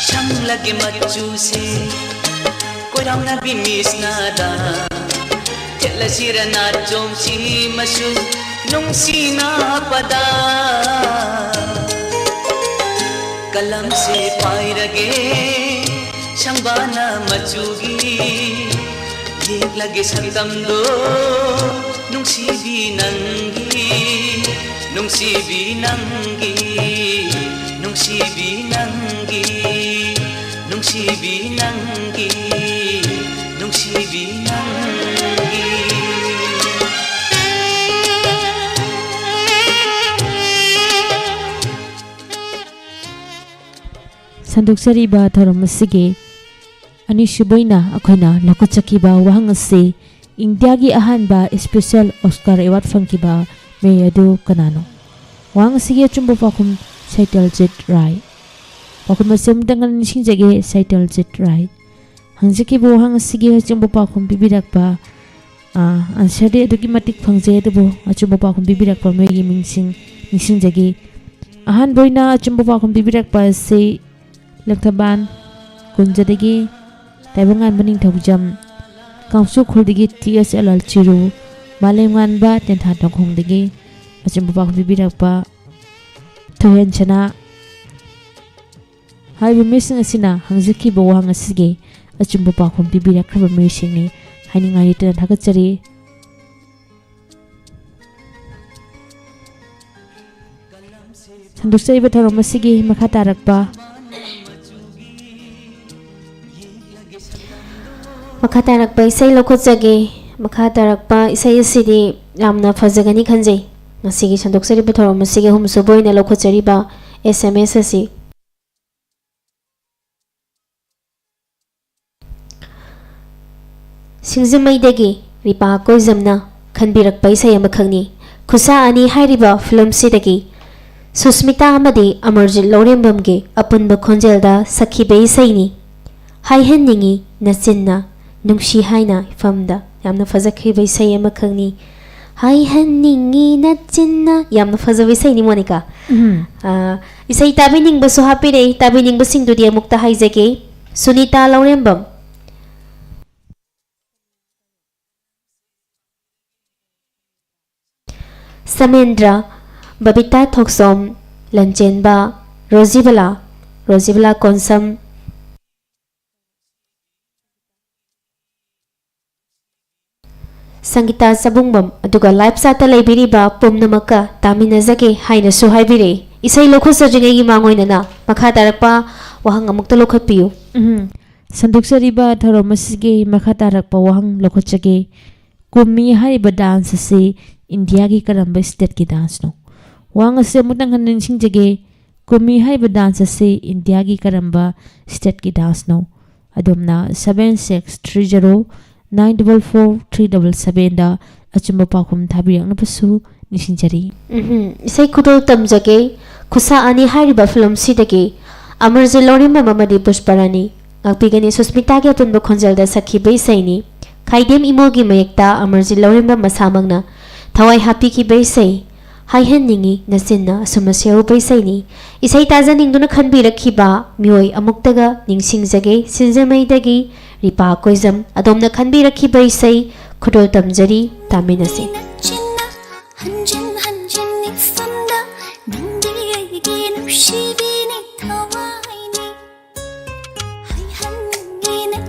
ꯁꯪꯂꯒꯦ ꯃꯆꯨꯁꯦ ꯀꯣꯏꯔꯥꯎꯅꯕꯤ ꯃꯤꯁꯅꯥꯗ, ꯊꯦꯠꯂꯁꯤꯔ ꯅꯥꯆꯣꯝꯁꯤ ꯃꯆꯨ ꯅꯨꯡꯁꯤꯅꯕꯗ꯫ ꯀꯂꯝꯁꯦ ꯄꯥꯏꯔꯒꯦ ꯁꯪꯕꯥꯅ ꯃꯆꯨꯒꯤ, ꯌꯦꯛꯂꯒꯦ ꯁꯛꯇꯝꯗꯣ ꯅꯨꯡꯁꯤꯕꯤ ꯅꯪꯒꯤ, ꯅꯨꯡꯁꯤꯕꯤ ꯅꯪꯒꯤ, ꯅꯨꯡꯁꯤꯕꯤ ꯅꯪꯒꯤ, ꯅꯨꯡꯁꯤꯕꯤ ꯅꯪꯒꯤ, ꯅꯨꯡꯁꯤꯕꯤ ꯅꯪꯒꯤ꯫ ꯁꯟꯗꯣꯛꯆꯔꯤꯕ ꯊꯧꯔꯝ ꯑꯁꯤꯒꯤ ꯑꯅꯤꯁꯨꯕ ꯑꯣꯏꯅ ꯑꯩꯈꯣꯏꯅ ꯂꯧꯈꯠꯆꯈꯤꯕ ꯋꯥꯍꯪ ꯑꯁꯤ ꯏꯟꯗꯤꯌꯥꯒꯤ ꯑꯍꯥꯟꯕ ꯏꯁꯄꯤꯁꯦꯜ ꯑꯣꯁꯀꯥꯔ ꯑꯦꯋꯥꯔꯗ ꯐꯪꯈꯤꯕ ꯃꯤꯑꯣꯏ ꯑꯗꯨ ꯀꯅꯥꯅꯣ? ꯋꯥꯍꯪ ꯑꯁꯤꯒꯤ ꯑꯆꯨꯝꯕ ꯄꯥꯎꯈꯨꯝ ꯁꯩꯇꯜꯖꯤꯠ ꯔꯥꯏ꯫ ꯄꯥꯎꯈꯨꯝ ꯑꯁꯤ ꯑꯃꯨꯛꯇꯪ ꯅꯤꯡꯁꯤꯡꯖꯒꯦ, ꯁꯩꯇꯜꯖꯤꯠ ꯔꯥꯏ꯫ ꯍꯪꯖꯈꯤꯕ ꯋꯥꯍꯪ ꯑꯁꯤꯒꯤ ꯑꯆꯨꯝꯕ ꯄꯥꯎꯈꯨꯝ ꯄꯤꯕꯤꯔꯛꯄ, ꯑꯥ, ꯑꯟꯁꯔꯗꯤ ꯑꯗꯨꯛꯀꯤ ꯃꯇꯤꯛ ꯐꯪꯖꯩ, ꯑꯗꯨꯕꯨ ꯑꯆꯨꯝꯕ ꯄꯥꯎꯈꯨꯝ ꯄꯤꯕꯤꯔꯛꯄ ꯃꯤꯑꯣꯏꯒꯤ ꯃꯤꯡꯁꯤꯡ ꯅꯤꯡꯁꯤꯡꯖꯒꯦ꯫ ꯑꯍꯥꯟꯕ ꯑꯣꯏꯅ ꯑꯆꯨꯝꯕ ꯄꯥꯎꯈꯨꯝ ꯄꯤꯕꯤꯔꯛꯄ ꯑꯁꯤ ꯂꯪꯊꯕꯥꯜ ꯀꯨꯟꯖꯗꯒꯤ ꯇꯥꯏꯕꯪꯉꯥꯟꯕ ꯅꯤꯡꯊꯧꯖꯝ, ꯀꯥꯡꯁꯨ ꯎꯈ꯭ꯔꯨꯜꯗꯒꯤ ꯇꯤ ꯑꯦꯁ ꯑꯦꯜ ꯑꯦꯜ ꯆꯤꯔꯨ, ꯃꯥꯂꯦꯝꯉꯥꯟꯕ ꯇꯦꯟꯊꯥ ꯇꯣꯡꯈꯣꯡꯗꯒꯤ ꯑꯆꯨꯝꯕ ꯄꯥꯎꯈꯨꯝ ꯄꯤꯕꯤꯔꯛꯄ ꯊꯣꯏꯍꯦꯟ ꯁꯅꯥ꯫ ꯍꯥꯏꯔꯤꯕ ꯃꯤꯁꯤꯡ ꯑꯁꯤꯅ ꯍꯪꯖꯈꯤꯕ ꯋꯥꯍꯪ ꯑꯁꯤꯒꯤ ꯑꯆꯨꯝꯕ ꯄꯥꯎꯈꯨꯝ ꯄꯤꯕꯤꯔꯛꯈ꯭ꯔꯕ ꯃꯤꯑꯣꯏꯁꯤꯡꯅꯤ꯫ ꯍꯥꯏꯅꯤꯡꯉꯥꯏ ꯂꯩꯇꯅ ꯊꯥꯒꯠꯆꯔꯤ꯫ ꯁꯟꯗꯣꯛꯆꯔꯤꯕ ꯊꯧꯔꯝ ꯑꯁꯤꯒꯤ ꯃꯈꯥ ꯇꯥꯔꯛꯄ ꯃꯈꯥ ꯇꯥꯔꯛꯄ ꯏꯁꯩ ꯂꯧꯈꯠꯆꯒꯦ꯫ ꯃꯈꯥ ꯇꯥꯔꯛꯄ ꯏꯁꯩ ꯑꯁꯤꯗꯤ ꯌꯥꯝꯅ ꯐꯖꯒꯅꯤ ꯈꯟꯖꯩ꯫ ꯉꯁꯤꯒꯤ ꯁꯟꯗꯣꯛꯆꯔꯤꯕ ꯊꯧꯔꯝ ꯑꯁꯤꯒꯤ ꯑꯍꯨꯝꯁꯨꯕ ꯑꯣꯏꯅ ꯂꯧꯈꯠꯆꯔꯤꯕ S M S ꯑꯁꯤ ꯁꯤꯡꯖꯃꯩꯗꯒꯤ ꯔꯤꯄꯥ ꯀꯣꯏꯖꯝꯅ ꯈꯟꯕꯤꯔꯛꯄ ꯏꯁꯩ ꯑꯃꯈꯛꯅꯤ꯫ ꯈꯨꯠꯁꯥ ꯑꯅꯤ ꯍꯥꯏꯔꯤꯕ ꯐꯤꯂꯝꯁꯤꯗꯒꯤ ꯁꯨꯁꯃꯤꯇꯥ ꯑꯃꯗꯤ ꯑꯃꯔꯖꯤꯠ ꯂꯧꯔꯦꯝꯕꯝꯒꯤ ꯑꯄꯨꯟꯕ ꯈꯣꯟꯖꯦꯜꯗ ꯁꯛꯈꯤꯕ ꯏꯁꯩꯅꯤ꯫ ꯍꯥꯏꯍꯟꯅꯤꯡꯉꯤ ꯅꯆꯤꯟꯅ ꯅꯨꯡꯁꯤ ꯍꯥꯏꯅ ꯏꯐꯝꯗ꯫ ꯌꯥꯝꯅ ꯐꯖꯈ꯭ꯔꯤꯕ ꯏꯁꯩ ꯑꯃꯈꯛꯅꯤ꯫ ꯍꯥꯏꯍꯟꯅꯤꯡꯉꯤ ꯅꯆꯤꯟꯅ꯫ ꯌꯥꯝꯅ ꯐꯖꯕ ꯏꯁꯩꯅꯤ, ꯃꯣꯅꯤꯀꯥ꯫ ꯎꯝ꯫ ꯑꯥ, ꯏꯁꯩ ꯇꯥꯕꯤꯅꯤꯡꯕꯁꯨ ꯍꯥꯞꯄꯤꯔꯛꯏ꯫ ꯇꯥꯕꯤꯅꯤꯡꯕꯁꯤꯡꯗꯨꯗꯤ ꯑꯃꯨꯛꯇ ꯍꯥꯏꯖꯒꯦ꯫ ꯁꯨꯅꯤꯇꯥ ꯂꯧꯔꯦꯝꯕꯝ, ꯁꯃꯦꯟꯗ꯭ꯔ, ꯕꯕꯤꯇꯥ ꯊꯣꯛꯆꯣꯝ, ꯂꯟꯆꯦꯟꯕ, ꯔꯣꯖꯤꯕꯂꯥ, ꯔꯣꯖꯤꯕꯂꯥ ꯀꯣꯟꯁꯝ, ꯁꯪꯒꯤꯇꯥ ꯆꯕꯨꯡꯕꯝ, ꯑꯗꯨꯒ live chatꯇ ꯂꯩꯕꯤꯔꯤꯕ ꯄꯨꯝꯅꯃꯛꯀ ꯇꯥꯃꯤꯟꯅꯖꯒꯦ ꯍꯥꯏꯅꯁꯨ ꯍꯥꯏꯕꯤꯔꯛꯏ꯫ ꯏꯁꯩ ꯂꯧꯈꯠꯆꯗ꯭ꯔꯤꯉꯩꯒꯤ ꯃꯥꯡꯑꯣꯏꯅꯅ ꯃꯈꯥ ꯇꯥꯔꯛꯄ ꯋꯥꯍꯪ ꯑꯃꯨꯛꯇ ꯂꯧꯈꯠꯄꯤꯌꯨ꯫ ꯎꯝ꯫ ꯁꯟꯗꯣꯛꯆꯔꯤꯕ ꯊꯧꯔꯝ ꯑꯁꯤꯒꯤ ꯃꯈꯥ ꯇꯥꯔꯛꯄ ꯋꯥꯍꯪ ꯂꯧꯈꯠꯆꯒꯦ꯫ ꯀꯨꯝꯃꯤ ꯍꯥꯏꯔꯤꯕ dance ꯑꯁꯤ ꯏꯟꯗꯤꯌꯥꯒꯤ ꯀꯔꯝꯕ stateꯀꯤ danceꯅꯣ? ꯋꯥꯍꯪ ꯑꯁꯤ ꯑꯃꯨꯛꯇꯪ ꯍꯟꯅ ꯅꯤꯡꯁꯤꯡꯖꯒꯦ꯫ ꯀꯨꯝꯃꯤ ꯍꯥꯏꯔꯤꯕ dance ꯑꯁꯤ ꯏꯟꯗꯤꯌꯥꯒꯤ ꯀꯔꯝꯕ stateꯀꯤ danceꯅꯣ? ꯑꯗꯣꯝꯅ seven six three zero nine double four three double sevenꯗ ꯑꯆꯨꯝꯕ ꯄꯥꯎꯈꯨꯝ ꯊꯥꯕꯤꯔꯛꯅꯕꯁꯨ ꯅꯤꯡꯁꯤꯡꯖꯔꯤ꯫ ꯎꯝꯍꯨꯝ꯫ ꯏꯁꯩ ꯈꯨꯗꯣꯜ ꯇꯝꯖꯒꯦ꯫ ꯈꯨꯠꯁꯥ ꯑꯅꯤ ꯍꯥꯏꯔꯤꯕ ꯐꯤꯂꯝꯁꯤꯗꯒꯤ ꯑꯃꯔꯖꯤꯠ ꯂꯧꯔꯦꯝꯕꯝ ꯑꯃꯗꯤ ꯄꯨꯁꯄꯔꯥꯅꯤ꯫ ꯉꯥꯛꯄꯤꯒꯅꯤ ꯁꯨꯁꯃꯤꯇꯥꯒꯤ ꯑꯄꯨꯟꯕ ꯈꯣꯟꯖꯦꯜꯗ ꯁꯛꯈꯤꯕ ꯏꯁꯩꯅꯤ꯫ ꯈꯥꯏꯗꯦꯝ ꯏꯃꯣꯒꯤ ꯃꯌꯦꯛꯇ ꯑꯃꯔꯖꯤꯠ ꯂꯧꯔꯦꯝꯕꯝ ꯃꯁꯥꯃꯛꯅ ꯊꯋꯥꯏ ꯍꯥꯞꯄꯤꯈꯤꯕ ꯏꯁꯩ꯫ ꯍꯥꯏꯍꯟꯅꯤꯡꯉꯤ ꯅꯆꯤꯟꯅ ꯑꯁꯨꯝ ꯑꯁꯤ ꯍꯧꯕ ꯏꯁꯩꯅꯤ꯫ ꯏꯁꯩ ꯇꯥꯖꯅꯤꯡꯗꯨꯅ ꯈꯟꯕꯤꯔꯛꯈꯤꯕ ꯃꯤꯑꯣꯏ ꯑꯃꯨꯛꯇꯒ ꯅꯤꯡꯁꯤꯡꯖꯒꯦ꯫ ꯁꯤꯡꯖꯃꯩꯗꯒꯤ ꯔꯤꯄꯥ ꯀꯣꯏꯖꯝ꯫ ꯑꯗꯣꯝꯅ ꯈꯟꯕꯤꯔꯛꯈꯤꯕ ꯏꯁꯩ ꯈꯨꯗꯣꯜ ꯇꯝꯖꯔꯤ, ꯇꯥꯃꯤꯟꯅꯁꯤ꯫ ꯅꯆꯤꯟꯅ ꯍꯟꯖꯤꯟ ꯍꯟꯖꯤꯟ ꯅꯤꯡꯁꯤꯡꯗ ꯅꯪꯗꯤ ꯑꯩꯒꯤ ꯅꯨꯡꯁꯤꯕꯤꯅꯤ ꯊꯋꯥꯏꯅꯤ꯫ ꯍꯥꯏꯍꯟꯅꯤꯡꯉꯤ ꯅꯪ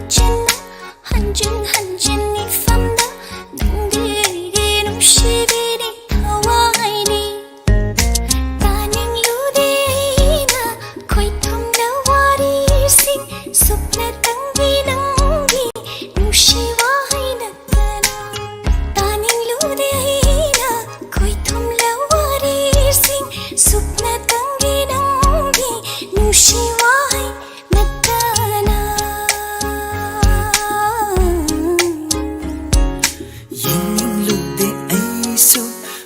ꯁꯨ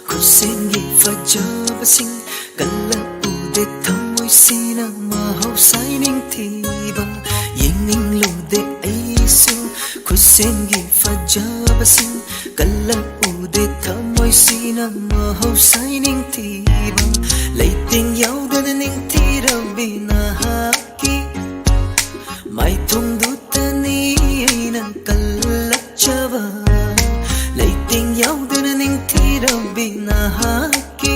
ꯈꯨꯠꯁꯦꯝꯒꯤ ꯐꯖꯕꯁꯤꯡ ꯀꯜꯂꯛꯎꯗꯦ, ꯊꯃꯣꯏꯁꯤꯅ ꯃꯍꯧꯁꯥꯏ ꯅꯤꯡꯊꯤꯕ꯫ ꯌꯦꯡꯅꯤꯡꯂꯨꯗꯦ ꯑꯩꯁꯨ ꯈꯨꯠꯁꯦꯝꯒꯤ ꯐꯖꯕꯁꯤꯡ ꯀꯜꯂꯛꯎꯗꯦ, ꯊꯃꯣꯏꯁꯤꯅ ꯃꯍꯧꯁꯥꯏ ꯅꯤꯡꯊꯤꯕ꯫ ꯂꯩꯇꯦꯡ ꯌꯥꯎꯗꯅ ꯅꯤꯡꯊꯤꯔꯕꯤ ꯅꯍꯥꯛꯀꯤ ꯃꯥꯏꯊꯣꯡꯗꯨꯇꯅꯤ ꯑꯩꯅ ꯀꯜꯂꯛꯆꯕ꯫ ꯂꯩꯇꯦꯡ ꯌꯥꯎꯗꯅ ꯅꯤꯡꯊꯤꯔꯕꯤ ꯅꯍꯥꯛꯀꯤ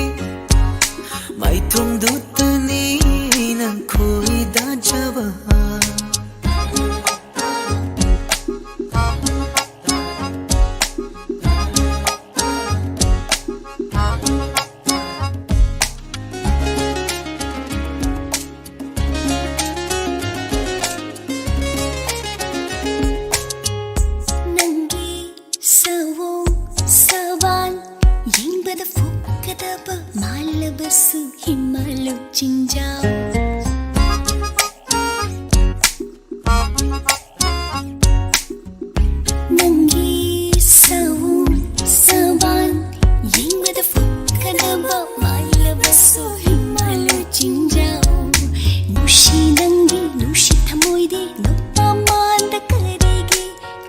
ꯃꯥꯏꯊꯣꯡꯗꯨꯇꯅꯤ ꯑꯩꯅ ꯈꯣꯏꯗꯥꯖꯕ꯫ ꯅꯪꯒꯤ ꯁꯑꯣꯡ ꯁꯕꯥꯟ ꯌꯦꯡꯕꯗ ꯐꯨꯒꯗꯕ ꯃꯥꯜꯂꯕꯁꯨ ꯍꯤꯃꯥꯂꯨ ꯆꯤꯡꯖꯥꯎ꯫ ꯅꯪꯒꯤ ꯁꯑꯣꯡ ꯁꯕꯥꯟ ꯌꯦꯡꯕꯗ ꯐꯨꯒꯗꯕ ꯃꯥꯜꯂꯕꯁꯨ ꯍꯤꯃꯥꯂꯨ ꯆꯤꯡꯖꯥꯎ꯫ ꯅꯨꯡꯁꯤ ꯅꯪꯒꯤ ꯅꯨꯡꯁꯤ ꯊꯃꯣꯏꯗꯤ ꯅꯨꯄꯥ ꯃꯥꯟꯗ ꯀꯔꯤꯒꯤ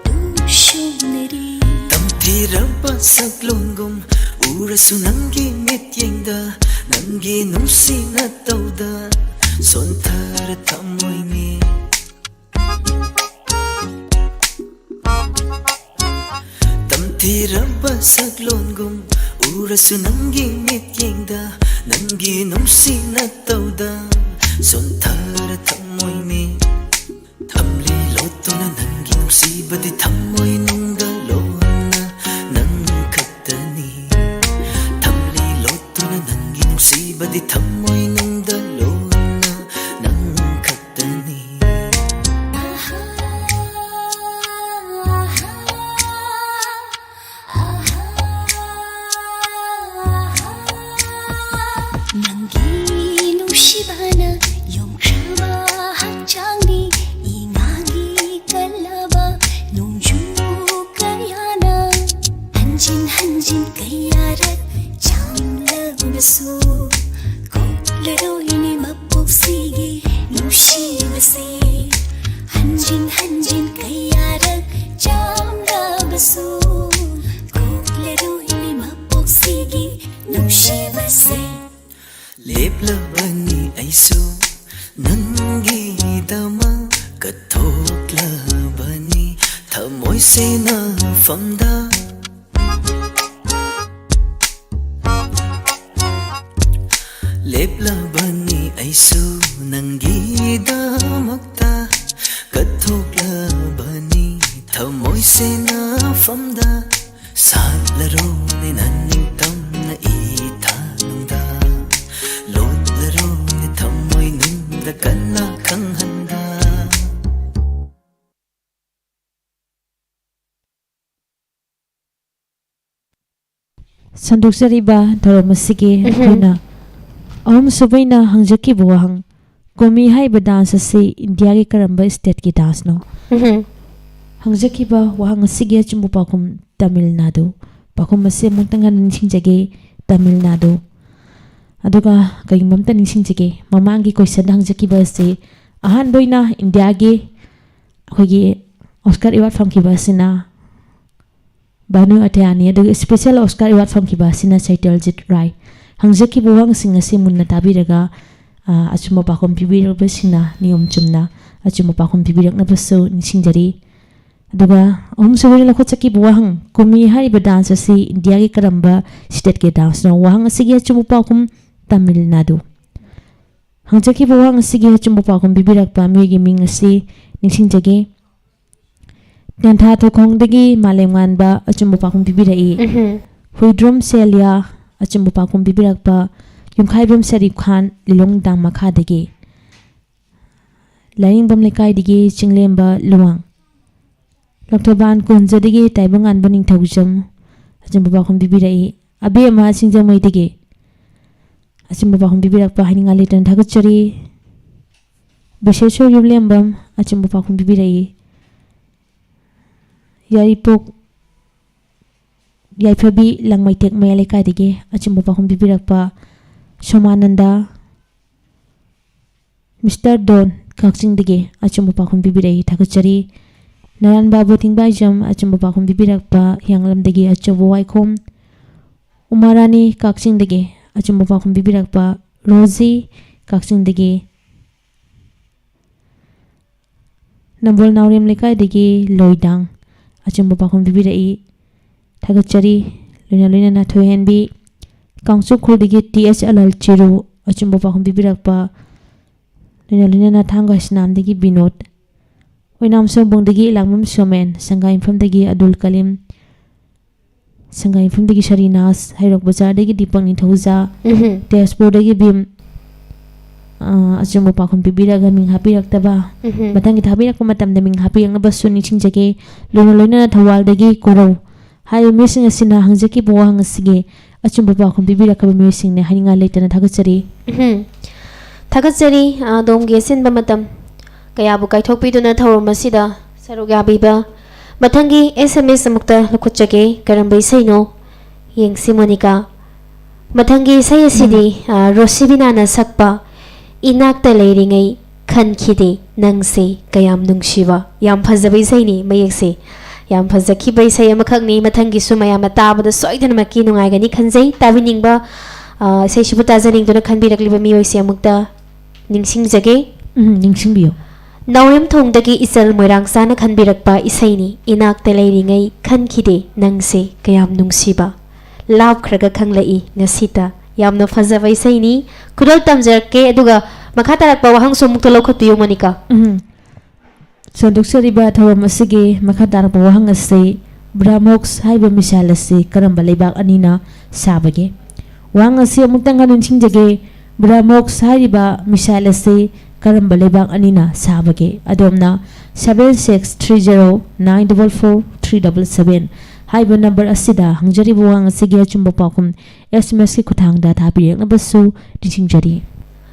ꯇꯨꯁꯣꯟꯅꯔꯤ? ꯇꯝꯊꯤꯔꯕ ꯁꯛꯂꯣꯟꯒꯨꯝ ꯎꯔꯁꯨ ꯅꯪꯒꯤ ꯃꯤꯠꯌꯦꯡꯗ, ꯅꯪꯒꯤ ꯅꯨꯡꯁꯤ ꯅꯇꯧꯗ ꯁꯣꯟꯊꯔ ꯊꯃꯣꯏꯅꯤ꯫ ꯇꯝꯊꯤꯔꯕ ꯁꯛꯂꯣꯟꯒꯨꯝ ꯎꯔꯁꯨ ꯅꯪꯒꯤ ꯃꯤꯠꯌꯦꯡꯗ, ꯅꯪꯒꯤ ꯅꯨꯡꯁꯤ ꯅꯇꯧꯗ ꯁꯣꯟꯊꯔ ꯊꯃꯣꯏꯅꯤ꯫ ꯊꯝꯂꯤ ꯂꯣꯠꯇꯨꯅ ꯅꯪꯒꯤ ꯅꯨꯡꯁꯤꯕꯗꯤ ꯊꯃꯣꯏꯅꯨꯡꯗ ꯂꯣꯟꯅ ꯅꯪ ꯈꯛꯇꯅꯤ꯫ ꯊꯝꯂꯤ ꯂꯣꯠꯇꯨꯅ ꯅꯪꯒꯤ ꯅꯨꯡꯁꯤꯕꯗꯤ ꯊꯃꯣꯏꯅꯨꯡꯗ ꯂꯣꯟꯅ ꯅꯪ ꯈꯛꯇꯅꯤ꯫ ꯅꯪꯒꯤ ꯅꯨꯡꯁꯤꯕꯅ ꯌꯣꯝꯈ꯭ꯔꯕ ꯍꯛꯆꯥꯡꯅꯤ, ꯏꯉꯥꯒꯤ ꯀꯜꯂꯕ ꯅꯣꯡꯖꯨ ꯀꯌꯥꯅ ꯍꯟꯖꯤꯟ ꯍꯟꯖꯤꯟ ꯀꯌꯥꯔꯛ ꯆꯥꯝꯂꯕꯁꯨ ꯀꯣꯛꯂꯔꯣꯏꯅꯦ ꯃꯄꯣꯛꯁꯤꯒꯤ ꯅꯨꯡꯁꯤꯕꯁꯦ꯫ ꯍꯟꯖꯤꯟ ꯍꯟꯖꯤꯟ ꯀꯌꯥꯔꯛ ꯆꯥꯝꯂꯕꯁꯨ ꯀꯣꯛꯂꯔꯣꯏꯅꯦ ꯃꯄꯣꯛꯁꯤꯒꯤ ꯅꯨꯡꯁꯤꯕꯁꯦ꯫ ꯂꯦꯞꯂꯕꯅꯤ ꯑꯩꯁꯨ ꯅꯪꯒꯤꯗꯃꯛ ꯀꯠꯊꯣꯛꯂꯕꯅꯤ ꯊꯃꯣꯏ ꯁꯦꯟꯅꯐꯝꯗ꯫ ꯂꯦꯞꯂꯕꯅꯤ ꯑꯩꯁꯨ ꯅꯪꯒꯤꯗꯃꯛꯇ ꯀꯠꯊꯣꯛꯂꯕꯅꯤ ꯊꯃꯣꯏ ꯁꯦꯟꯅꯐꯝꯗ꯫ ꯁꯥꯠꯂꯔꯣꯅꯦ ꯅꯪ ꯇꯝꯅ ꯏꯊꯥꯅꯨꯡꯗ ꯂꯣꯠꯂꯔꯣꯅꯦ ꯊꯃꯣꯏ ꯅꯨꯡꯗ ꯀꯟꯅ ꯈꯪꯍꯟꯗ꯫ ꯁꯟꯗꯣꯛꯆꯔꯤꯕ ꯊꯧꯔꯝ ꯑꯁꯤꯒꯤ ꯑꯩꯈꯣꯏꯅ ꯑꯍꯨꯝꯁꯨꯕ ꯑꯣꯏꯅ ꯍꯪꯖꯈꯤꯕ ꯋꯥꯍꯪ, ꯀꯨꯝꯃꯤ ꯍꯥꯏꯔꯤꯕ ꯗꯥꯟꯁ ꯑꯁꯤ ꯏꯟꯗꯤꯌꯥꯒꯤ ꯀꯔꯝꯕ ꯁ꯭ꯇꯦꯠꯀꯤ ꯗꯥꯟꯁꯅꯣ? ꯍꯪꯖꯈꯤꯕ ꯋꯥꯍꯪ ꯑꯁꯤꯒꯤ ꯑꯆꯨꯝꯕ ꯄꯥꯎꯈꯨꯝ ꯇꯥꯃꯤꯜ ꯅꯥꯗꯨ꯫ ꯄꯥꯎꯈꯨꯝ ꯑꯁꯤ ꯑꯃꯨꯛꯇꯪ ꯍꯟꯅ ꯅꯤꯡꯁꯤꯡꯖꯒꯦ, ꯇꯥꯃꯤꯜ ꯅꯥꯗꯨ꯫ ꯑꯗꯨꯒ ꯀꯔꯤꯒꯨꯝꯕ ꯑꯝꯇ ꯅꯤꯡꯁꯤꯡꯖꯒꯦ, ꯃꯃꯥꯡꯒꯤ ꯀꯣꯏꯁꯟꯗ ꯍꯪꯖꯈꯤꯕ ꯑꯁꯤ ꯑꯍꯥꯟꯕ ꯑꯣꯏꯅ ꯏꯟꯗꯤꯌꯥꯒꯤ ꯑꯩꯈꯣꯏꯒꯤ ꯑꯣꯁꯀꯥꯔ ꯑꯦꯋꯥꯔꯗ ꯐꯪꯈꯤꯕ ꯑꯁꯤꯅ ꯚꯥꯅꯨ ꯑꯊꯌꯥꯅꯤ, ꯑꯗꯨꯒ ꯁ꯭ꯄꯦꯁꯦꯜ ꯑꯣꯁꯀꯥꯔ ꯑꯦꯋꯥꯔꯗ ꯐꯪꯈꯤꯕ ꯑꯁꯤꯅ ꯁꯩꯇꯦꯜꯖꯤꯠ ꯔꯥꯏ꯫ ꯍꯪꯖꯈꯤꯕ ꯋꯥꯍꯪꯁꯤꯡ ꯑꯁꯤ ꯃꯨꯟꯅ ꯇꯥꯕꯤꯔꯒ, ꯑ, ꯑꯆꯨꯝꯕ ꯄꯥꯎꯈꯨꯝ ꯄꯤꯕꯤꯔꯕꯁꯤꯡꯅ ꯅꯤꯌꯣꯝ ꯆꯨꯝꯅ ꯑꯆꯨꯝꯕ ꯄꯥꯎꯈꯨꯝ ꯄꯤꯕꯤꯔꯛꯅꯕꯁꯨ ꯅꯤꯡꯁꯤꯡꯖꯔꯤ꯫ ꯑꯗꯨꯒ ꯑꯍꯨꯝꯁꯨꯕꯗ ꯂꯧꯈꯠꯆꯈꯤꯕ ꯋꯥꯍꯪ, ꯀꯨꯝꯃꯤ ꯍꯥꯏꯔꯤꯕ ꯗꯥꯟꯁ ꯑꯁꯤ ꯏꯟꯗꯤꯌꯥꯒꯤ ꯀꯔꯝꯕ ꯁ꯭ꯇꯦꯠꯀꯤ ꯗꯥꯟꯁꯅꯣ? ꯋꯥꯍꯪ ꯑꯁꯤꯒꯤ ꯑꯆꯨꯝꯕ ꯄꯥꯎꯈꯨꯝ ꯇꯥꯃꯤꯜ ꯅꯥꯗꯨ꯫ ꯍꯪꯖꯈꯤꯕ ꯋꯥꯍꯪ ꯑꯁꯤꯒꯤ ꯑꯆꯨꯝꯕ ꯄꯥꯎꯈꯨꯝ ꯄꯤꯕꯤꯔꯛꯄ ꯃꯤꯑꯣꯏꯒꯤ ꯃꯤꯡ ꯑꯁꯤ ꯅꯤꯡꯁꯤꯡꯖꯒꯦ꯫ ꯇꯦꯟꯊꯥ ꯊꯣꯛꯈꯣꯡꯗꯒꯤ ꯃꯥꯂꯦꯝꯉꯥꯟꯕ ꯑꯆꯨꯝꯕ ꯄꯥꯎꯈꯨꯝ ꯄꯤꯕꯤꯔꯛꯏ꯫ ꯍꯨꯏꯗ꯭ꯔꯣꯝ ꯁꯦꯂꯤꯌꯥ ꯑꯆꯨꯝꯕ ꯄꯥꯎꯈꯨꯝ ꯄꯤꯕꯤꯔꯛꯄ ꯌꯨꯝꯈꯥꯏꯕꯝ ꯁꯔꯤꯐ ꯈꯥꯟ ꯂꯤꯂꯣꯡ ꯗꯥꯝ ꯃꯈꯥꯗꯒꯤ꯫ ꯂꯥꯏꯔꯤꯡꯕꯝ ꯂꯩꯀꯥꯏꯗꯒꯤ ꯆꯤꯡꯂꯦꯝꯕ ꯂꯨꯋꯥꯡ꯫ ꯂꯧꯊꯕꯥꯟ ꯀꯨꯟꯖꯗꯒꯤ ꯇꯥꯏꯕꯪꯉꯥꯟꯕ ꯅꯤꯡꯊꯧꯖꯝ ꯑꯆꯨꯝꯕ ꯄꯥꯎꯈꯨꯝ ꯄꯤꯕꯤꯔꯛꯏ꯫ ꯑꯕꯦꯝꯃ ꯁꯤꯡꯖꯃꯩꯗꯒꯤ ꯑꯆꯨꯝꯕ ꯄꯥꯎꯈꯨꯝ ꯄꯤꯕꯤꯔꯛꯄ ꯍꯥꯏꯅꯤꯡꯉꯥꯏ ꯂꯩꯇꯅ ꯊꯥꯒꯠꯆꯔꯤ꯫ ꯕꯤꯁꯦꯁꯣꯔ ꯌꯨꯝꯂꯦꯝꯕꯝ ꯑꯆꯨꯝꯕ ꯄꯥꯎꯈꯨꯝ ꯄꯤꯕꯤꯔꯛꯏ꯫ ꯌꯥꯏꯔꯤꯄꯣꯛ ꯌꯥꯏꯐꯕꯤ ꯂꯥꯡꯃꯩꯇꯦꯛ ꯃꯌꯥꯏ ꯂꯩꯀꯥꯏꯗꯒꯤ ꯑꯆꯨꯝꯕ ꯄꯥꯎꯈꯨꯝ ꯄꯤꯕꯤꯔꯛꯄ ꯁꯣꯃꯥꯅꯟꯗ, ꯃꯤꯁꯇꯔ ꯗꯣꯟ ꯀꯛꯆꯤꯡꯗꯒꯤ ꯑꯆꯨꯝꯕ ꯄꯥꯎꯈꯨꯝ ꯄꯤꯕꯤꯔꯛꯏ, ꯊꯥꯒꯠꯆꯔꯤ꯫ ꯅꯥꯔꯥꯟ ꯕꯥꯕꯨ ꯊꯤꯡꯕꯥꯏꯖꯝ ꯑꯆꯨꯝꯕ ꯄꯥꯎꯈꯨꯝ ꯄꯤꯕꯤꯔꯛꯄ ꯍꯤꯌꯥꯡꯂꯝꯗꯒꯤ ꯑꯆꯧꯕ ꯋꯥꯏꯈꯣꯝ, ꯎꯃꯥꯔꯥꯅꯤ ꯀꯛꯆꯤꯡꯗꯒꯤ ꯑꯆꯨꯝꯕ ꯄꯥꯎꯈꯨꯝ ꯄꯤꯕꯤꯔꯛꯄ ꯔꯣꯖꯤ ꯀꯛꯆꯤꯡꯗꯒꯤ, ꯅꯝꯕꯣꯜ ꯅꯥꯎꯔꯦꯝ ꯂꯩꯀꯥꯏꯗꯒꯤ ꯂꯣꯏꯗꯥꯡ ꯑꯆꯨꯝꯕ ꯄꯥꯎꯈꯨꯝ ꯄꯤꯕꯤꯔꯛꯏ, ꯊꯥꯒꯠꯆꯔꯤ꯫ ꯂꯣꯏꯅ ꯂꯣꯏꯅꯅ ꯊꯣꯏꯍꯦꯟꯕꯤ ꯀꯥꯡꯆꯨꯞ ꯈꯨꯜꯗꯒꯤ ꯇꯤ ꯑꯦꯁ ꯑꯂꯜ ꯆꯤꯔꯨ ꯑꯆꯨꯝꯕ ꯄꯥꯎꯈꯨꯝ ꯄꯤꯕꯤꯔꯛꯄ, ꯂꯣꯏꯅ ꯂꯣꯏꯅꯅ ꯊꯥꯡꯒ ꯍꯩꯁꯅꯥꯝꯗꯒꯤ ꯕꯤꯅꯣꯗ, ꯑꯣꯏꯅꯥꯝ ꯁꯣꯝꯕꯨꯡꯗꯒꯤ ꯂꯥꯡꯕꯝ ꯁꯣꯃꯦꯟ, ꯁꯪꯒꯥꯏ ꯃꯐꯝꯗꯒꯤ ꯑꯗꯨꯜ ꯀꯂꯤꯝ, ꯁꯪꯒꯥꯏ ꯃꯐꯝꯗꯒꯤ ꯁꯔꯤꯅꯥꯁ, ꯍꯩꯔꯣꯛ ꯕꯖꯥꯔꯗꯒꯤ ꯗꯤꯄꯛ ꯅꯤꯡꯊꯧꯖꯥ, ꯎꯝꯍꯨꯝ꯫ ꯇꯦꯖꯄꯨꯔꯗꯒꯤ ꯚꯤꯝ, ꯑ, ꯑꯆꯨꯝꯕ ꯄꯥꯎꯈꯨꯝ ꯄꯤꯕꯤꯔꯒ ꯃꯤꯡ ꯍꯥꯞꯄꯤꯔꯛꯇꯕ, ꯎꯝꯍꯨꯝ꯫ ꯃꯊꯪꯒꯤ ꯊꯥꯕꯤꯔꯛꯄ ꯃꯇꯝꯗ ꯃꯤꯡ ꯍꯥꯞꯄꯤꯔꯛꯅꯕꯁꯨ ꯅꯤꯡꯁꯤꯡꯖꯒꯦ꯫ ꯂꯣꯏꯅ ꯂꯣꯏꯅꯅ ꯊꯧꯕꯥꯜꯗꯒꯤ ꯀꯣꯔꯧ ꯍꯥꯏꯔꯤꯕ ꯃꯤꯑꯣꯏꯁꯤꯡ ꯑꯁꯤꯅ ꯍꯪꯖꯈꯤꯕ ꯋꯥꯍꯪ ꯑꯁꯤꯒꯤ ꯑꯆꯨꯝꯕ ꯄꯥꯎꯈꯨꯝ ꯄꯤꯕꯤꯔꯛꯈꯤꯕ ꯃꯤꯑꯣꯏꯁꯤꯡꯅ ꯍꯥꯏꯅꯤꯡꯉꯥꯏ ꯂꯩꯇꯅ ꯊꯥꯒꯠꯆꯔꯤ꯫ ꯎꯝꯍꯨꯝ꯫ ꯊꯥꯒꯠꯆꯔꯤ, ꯑꯗꯣꯝꯒꯤ ꯑꯆꯤꯟꯕ ꯃꯇꯝ ꯀꯌꯥꯕꯨ ꯀꯥꯏꯊꯣꯛꯄꯤꯗꯨꯅ ꯊꯧꯔꯝ ꯑꯁꯤꯗ ꯁꯔꯨꯛ ꯌꯥꯕꯤꯕ꯫ ꯃꯊꯪꯒꯤ ꯑꯦꯁ ꯑꯦꯝ ꯑꯦꯁ ꯑꯃꯨꯛꯇ ꯂꯧꯈꯠꯆꯒꯦ꯫ ꯀꯔꯝꯕ ꯏꯁꯩꯅꯣ? ꯌꯦꯡꯁꯤ ꯃꯣꯅꯤꯀꯥ꯫ ꯃꯊꯪꯒꯤ ꯏꯁꯩ ꯑꯁꯤꯗꯤ, ꯎꯝ꯫ ꯑ, ꯔꯣꯁꯤꯕꯤꯅꯥꯅ ꯁꯛꯄ ꯏꯅꯥꯛꯇ ꯂꯩꯔꯤꯉꯩ ꯈꯟꯈꯤꯗꯦ ꯅꯪꯁꯦ ꯀꯌꯥꯝ ꯅꯨꯡꯁꯤꯕ꯫ ꯌꯥꯝ ꯐꯖꯕ ꯏꯁꯩꯅꯤ, ꯃꯌꯦꯛꯁꯦ꯫ ꯌꯥꯝ ꯐꯖꯈꯤꯕ ꯏꯁꯩ ꯑꯃꯈꯛꯅꯤ꯫ ꯃꯊꯪꯒꯤꯁꯨ ꯃꯌꯥꯝꯅ ꯇꯥꯕꯗ ꯁꯣꯏꯗꯅꯃꯛꯀꯤ ꯅꯨꯡꯉꯥꯏꯒꯅꯤ ꯈꯟꯖꯩ꯫ ꯇꯥꯕꯤꯅꯤꯡꯕ, ꯑ, ꯏꯁꯩꯁꯤꯕꯨ ꯇꯥꯖꯅꯤꯡꯗꯨꯅ ꯈꯟꯕꯤꯔꯛꯂꯤꯕ ꯃꯤꯑꯣꯏꯁꯦ ꯑꯃꯨꯛꯇ ꯅꯤꯡꯁꯤꯡꯖꯒꯦ꯫ ꯎꯝ, ꯅꯤꯡꯁꯤꯡꯕꯤꯌꯨ꯫ ꯅꯥꯎꯔꯦꯝꯊꯣꯡꯗꯒꯤ ꯏꯆꯜ ꯃꯣꯏꯔꯥꯡꯆꯥꯅ ꯈꯟꯕꯤꯔꯛꯄ ꯏꯁꯩꯅꯤ, ꯏꯅꯥꯛꯇ ꯂꯩꯔꯤꯉꯩ ꯈꯟꯈꯤꯗꯦ ꯅꯪꯁꯦ ꯀꯌꯥꯝ ꯅꯨꯡꯁꯤꯕ꯫ ꯂꯥꯞꯈ꯭ꯔꯒ ꯈꯪꯂꯛꯏ ꯉꯁꯤꯇ꯫ ꯌꯥꯝꯅ ꯐꯖꯕ ꯏꯁꯩꯅꯤ꯫ ꯈꯨꯗꯣꯜ ꯇꯝꯖꯔꯛꯀꯦ, ꯑꯗꯨꯒ ꯃꯈꯥ ꯇꯥꯔꯛꯄ ꯋꯥꯍꯪꯁꯨ ꯑꯃꯨꯛꯇ ꯂꯧꯈꯠꯄꯤꯌꯨ, ꯃꯣꯅꯤꯀꯥ꯫ ꯎꯝ꯫ ꯁꯟꯗꯣꯛꯆꯔꯤꯕ ꯊꯧꯔꯝ ꯑꯁꯤꯒꯤ ꯃꯈꯥ ꯇꯥꯔꯛꯄ ꯋꯥꯍꯪ ꯑꯁꯤ, ꯕ꯭ꯔꯥꯃꯣꯛꯁ ꯍꯥꯏꯕ ꯃꯤꯁꯥꯏꯜ ꯑꯁꯤ ꯀꯔꯝꯕ ꯂꯩꯕꯥꯛ ꯑꯅꯤꯅ ꯁꯥꯕꯒꯦ? ꯋꯥꯍꯪ ꯑꯁꯤ ꯑꯃꯨꯛꯇꯪꯒ ꯅꯤꯡꯁꯤꯡꯖꯒꯦ, ꯕ꯭ꯔꯥꯃꯣꯛꯁ ꯍꯥꯏꯔꯤꯕ ꯃꯤꯁꯥꯏꯜ ꯑꯁꯤ ꯀꯔꯝꯕ ꯂꯩꯕꯥꯛ ꯑꯅꯤꯅ ꯁꯥꯕꯒꯦ? ꯑꯗꯣꯝꯅ seven six three zero nine double four three double seven ꯍꯥꯏꯕ ꯅꯝꯕꯔ ꯑꯁꯤꯗ ꯍꯪꯖꯔꯤꯕ ꯋꯥꯍꯪ ꯑꯁꯤꯒꯤ ꯑꯆꯨꯝꯕ ꯄꯥꯎꯈꯨꯝ ꯑꯦꯁ ꯑꯦꯝ ꯑꯦꯁꯀꯤ ꯈꯨꯠꯊꯥꯡꯗ ꯊꯥꯕꯤꯔꯛꯅꯕꯁꯨ ꯅꯤꯡꯁꯤꯡꯖꯔꯤ꯫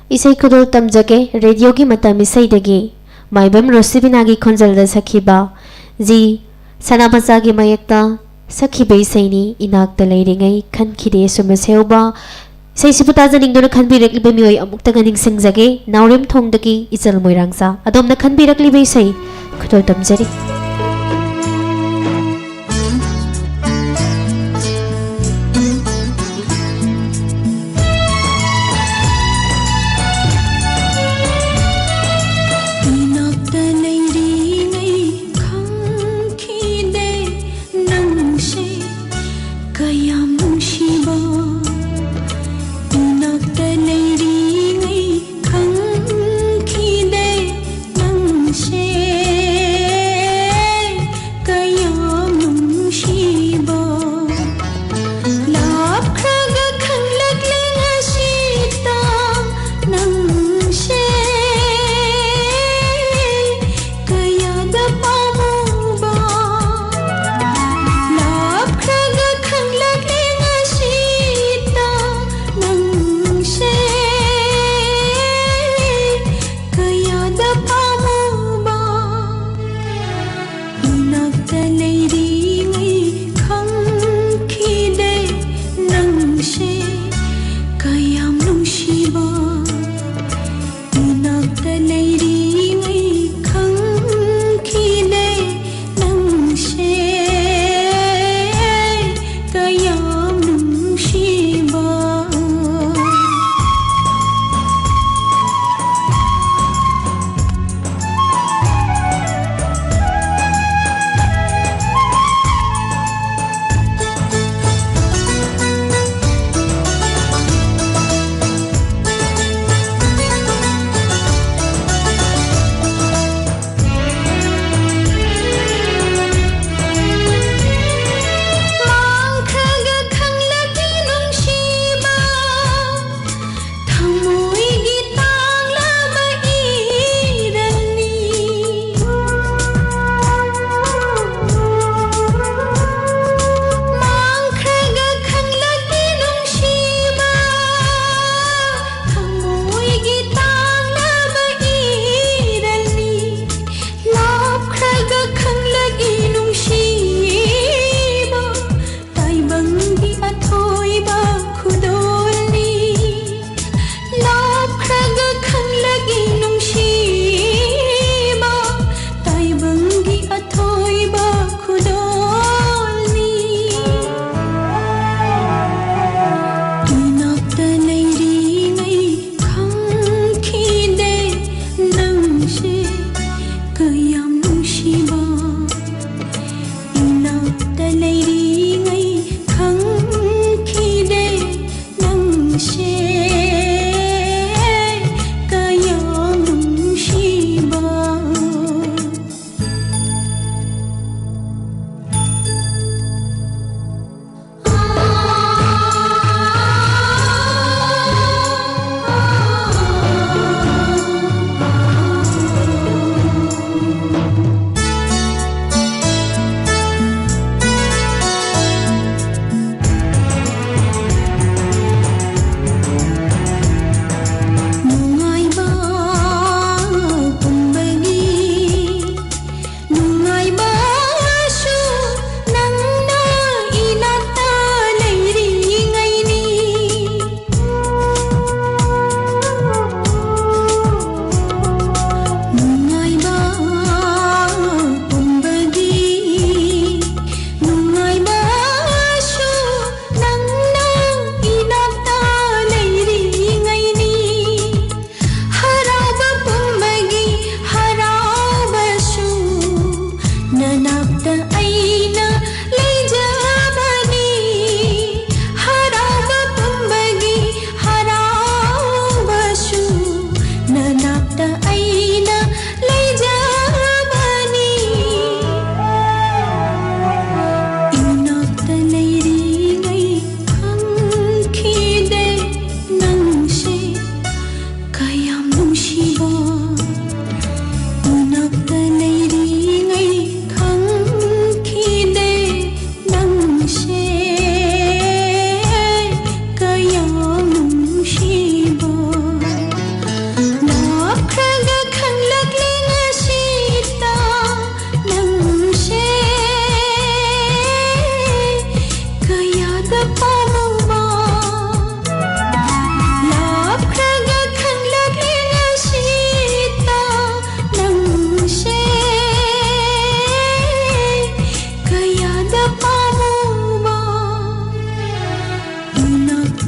ꯏꯁꯩ ꯈꯨꯗꯣꯜ ꯇꯝꯖꯒꯦ, ꯔꯦꯗꯤꯑꯣꯒꯤ ꯃꯇꯝ ꯏꯁꯩꯗꯒꯤ ꯃꯥꯏꯕꯝ ꯔꯣꯁꯤꯕꯤꯅꯥꯒꯤ ꯈꯣꯟꯖꯦꯜꯗ ꯁꯛꯈꯤꯕ ꯖꯤ ꯁꯅꯥꯃꯆꯥꯒꯤ ꯃꯌꯦꯛꯇ ꯁꯛꯈꯤꯕ ꯏꯁꯩꯅꯤ ꯏꯅꯥꯛꯇ ꯂꯩꯔꯤꯉꯩ ꯈꯟꯈꯤꯗꯦ ꯁꯨꯝ ꯑꯁꯦꯎꯕ꯫ ꯏꯁꯩꯁꯤꯕꯨ ꯇꯥꯖꯅꯤꯡꯗꯨꯅ ꯈꯟꯕꯤꯔꯛꯂꯤꯕ ꯃꯤꯑꯣꯏ ꯑꯃꯨꯛꯇꯒ ꯅꯤꯡꯁꯤꯡꯖꯒꯦ, ꯅꯥꯎꯔꯦꯝꯊꯣꯡꯗꯒꯤ ꯏꯆꯜ ꯃꯣꯏꯔꯥꯡꯆꯥ꯫ ꯑꯗꯣꯝꯅ ꯈꯟꯕꯤꯔꯛꯂꯤꯕ ꯏꯁꯩ ꯈꯨꯗꯣꯜ ꯇꯝꯖꯔꯤ꯫ ꯏꯅꯥꯛꯇ ꯂꯩꯔꯤꯉꯩ ꯈꯪꯈꯤꯗꯦ ꯅꯪꯁꯦ ꯀꯌꯥꯝ ꯅꯨꯡꯁꯤꯕ꯫ ꯏꯅꯥꯛꯇ ꯂꯩꯔꯤꯉꯩ ꯈꯪꯈꯤꯗꯦ ꯅꯪꯁꯦ ꯀꯌꯥꯝ ꯅꯨꯡꯁꯤꯕ꯫ ꯂꯥꯞꯈ꯭ꯔꯒ ꯈꯪꯂꯛꯂꯦ ꯉꯁꯤꯇ ꯅꯪꯁꯦ ꯀꯌꯥꯗ ꯄꯥꯝꯃꯨꯕ꯫ ꯂꯥꯞꯈ꯭ꯔꯒ ꯈꯪꯂꯛꯂꯦ ꯉꯁꯤꯇ ꯅꯪꯁꯦ ꯀꯌꯥꯗ ꯄꯥꯝꯃꯨꯕ꯫ ꯏꯅꯥꯛꯇ ꯂꯩꯔꯤꯉꯩ ꯈꯪꯈꯤꯗꯦ ꯅꯪꯁꯦ ꯀꯌꯥꯝ ꯅꯨꯡꯁꯤꯕ꯫ ꯏꯅꯥꯛꯇ ꯂꯩꯔꯤꯉꯩ ꯈꯪꯈꯤꯗꯦ ꯅꯪꯁꯦ ꯀꯌꯥꯝ ꯅꯨꯡꯁꯤꯕ꯫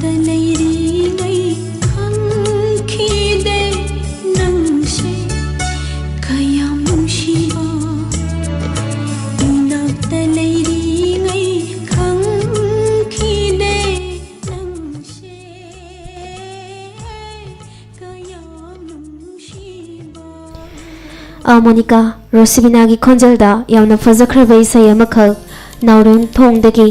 ꯂꯩꯔꯤꯉꯩ ꯈꯪꯈꯤꯗꯦ ꯅꯪꯁꯦ ꯀꯌꯥꯝ ꯅꯨꯡꯁꯤꯕ꯫ ꯏꯅꯥꯛꯇ ꯂꯩꯔꯤꯉꯩ ꯈꯪꯈꯤꯗꯦ ꯅꯪꯁꯦ ꯀꯌꯥꯝ ꯅꯨꯡꯁꯤꯕ꯫ ꯑ, ꯃꯣꯅꯤꯀꯥ, ꯔꯣꯁꯤꯕꯤꯅꯥꯒꯤ ꯈꯣꯟꯖꯦꯜꯗ ꯌꯥꯝꯅ ꯐꯖꯈ꯭ꯔꯕ ꯏꯁꯩ ꯑꯃꯈꯛ ꯅꯥꯎꯔꯦꯝꯊꯣꯡꯗꯒꯤ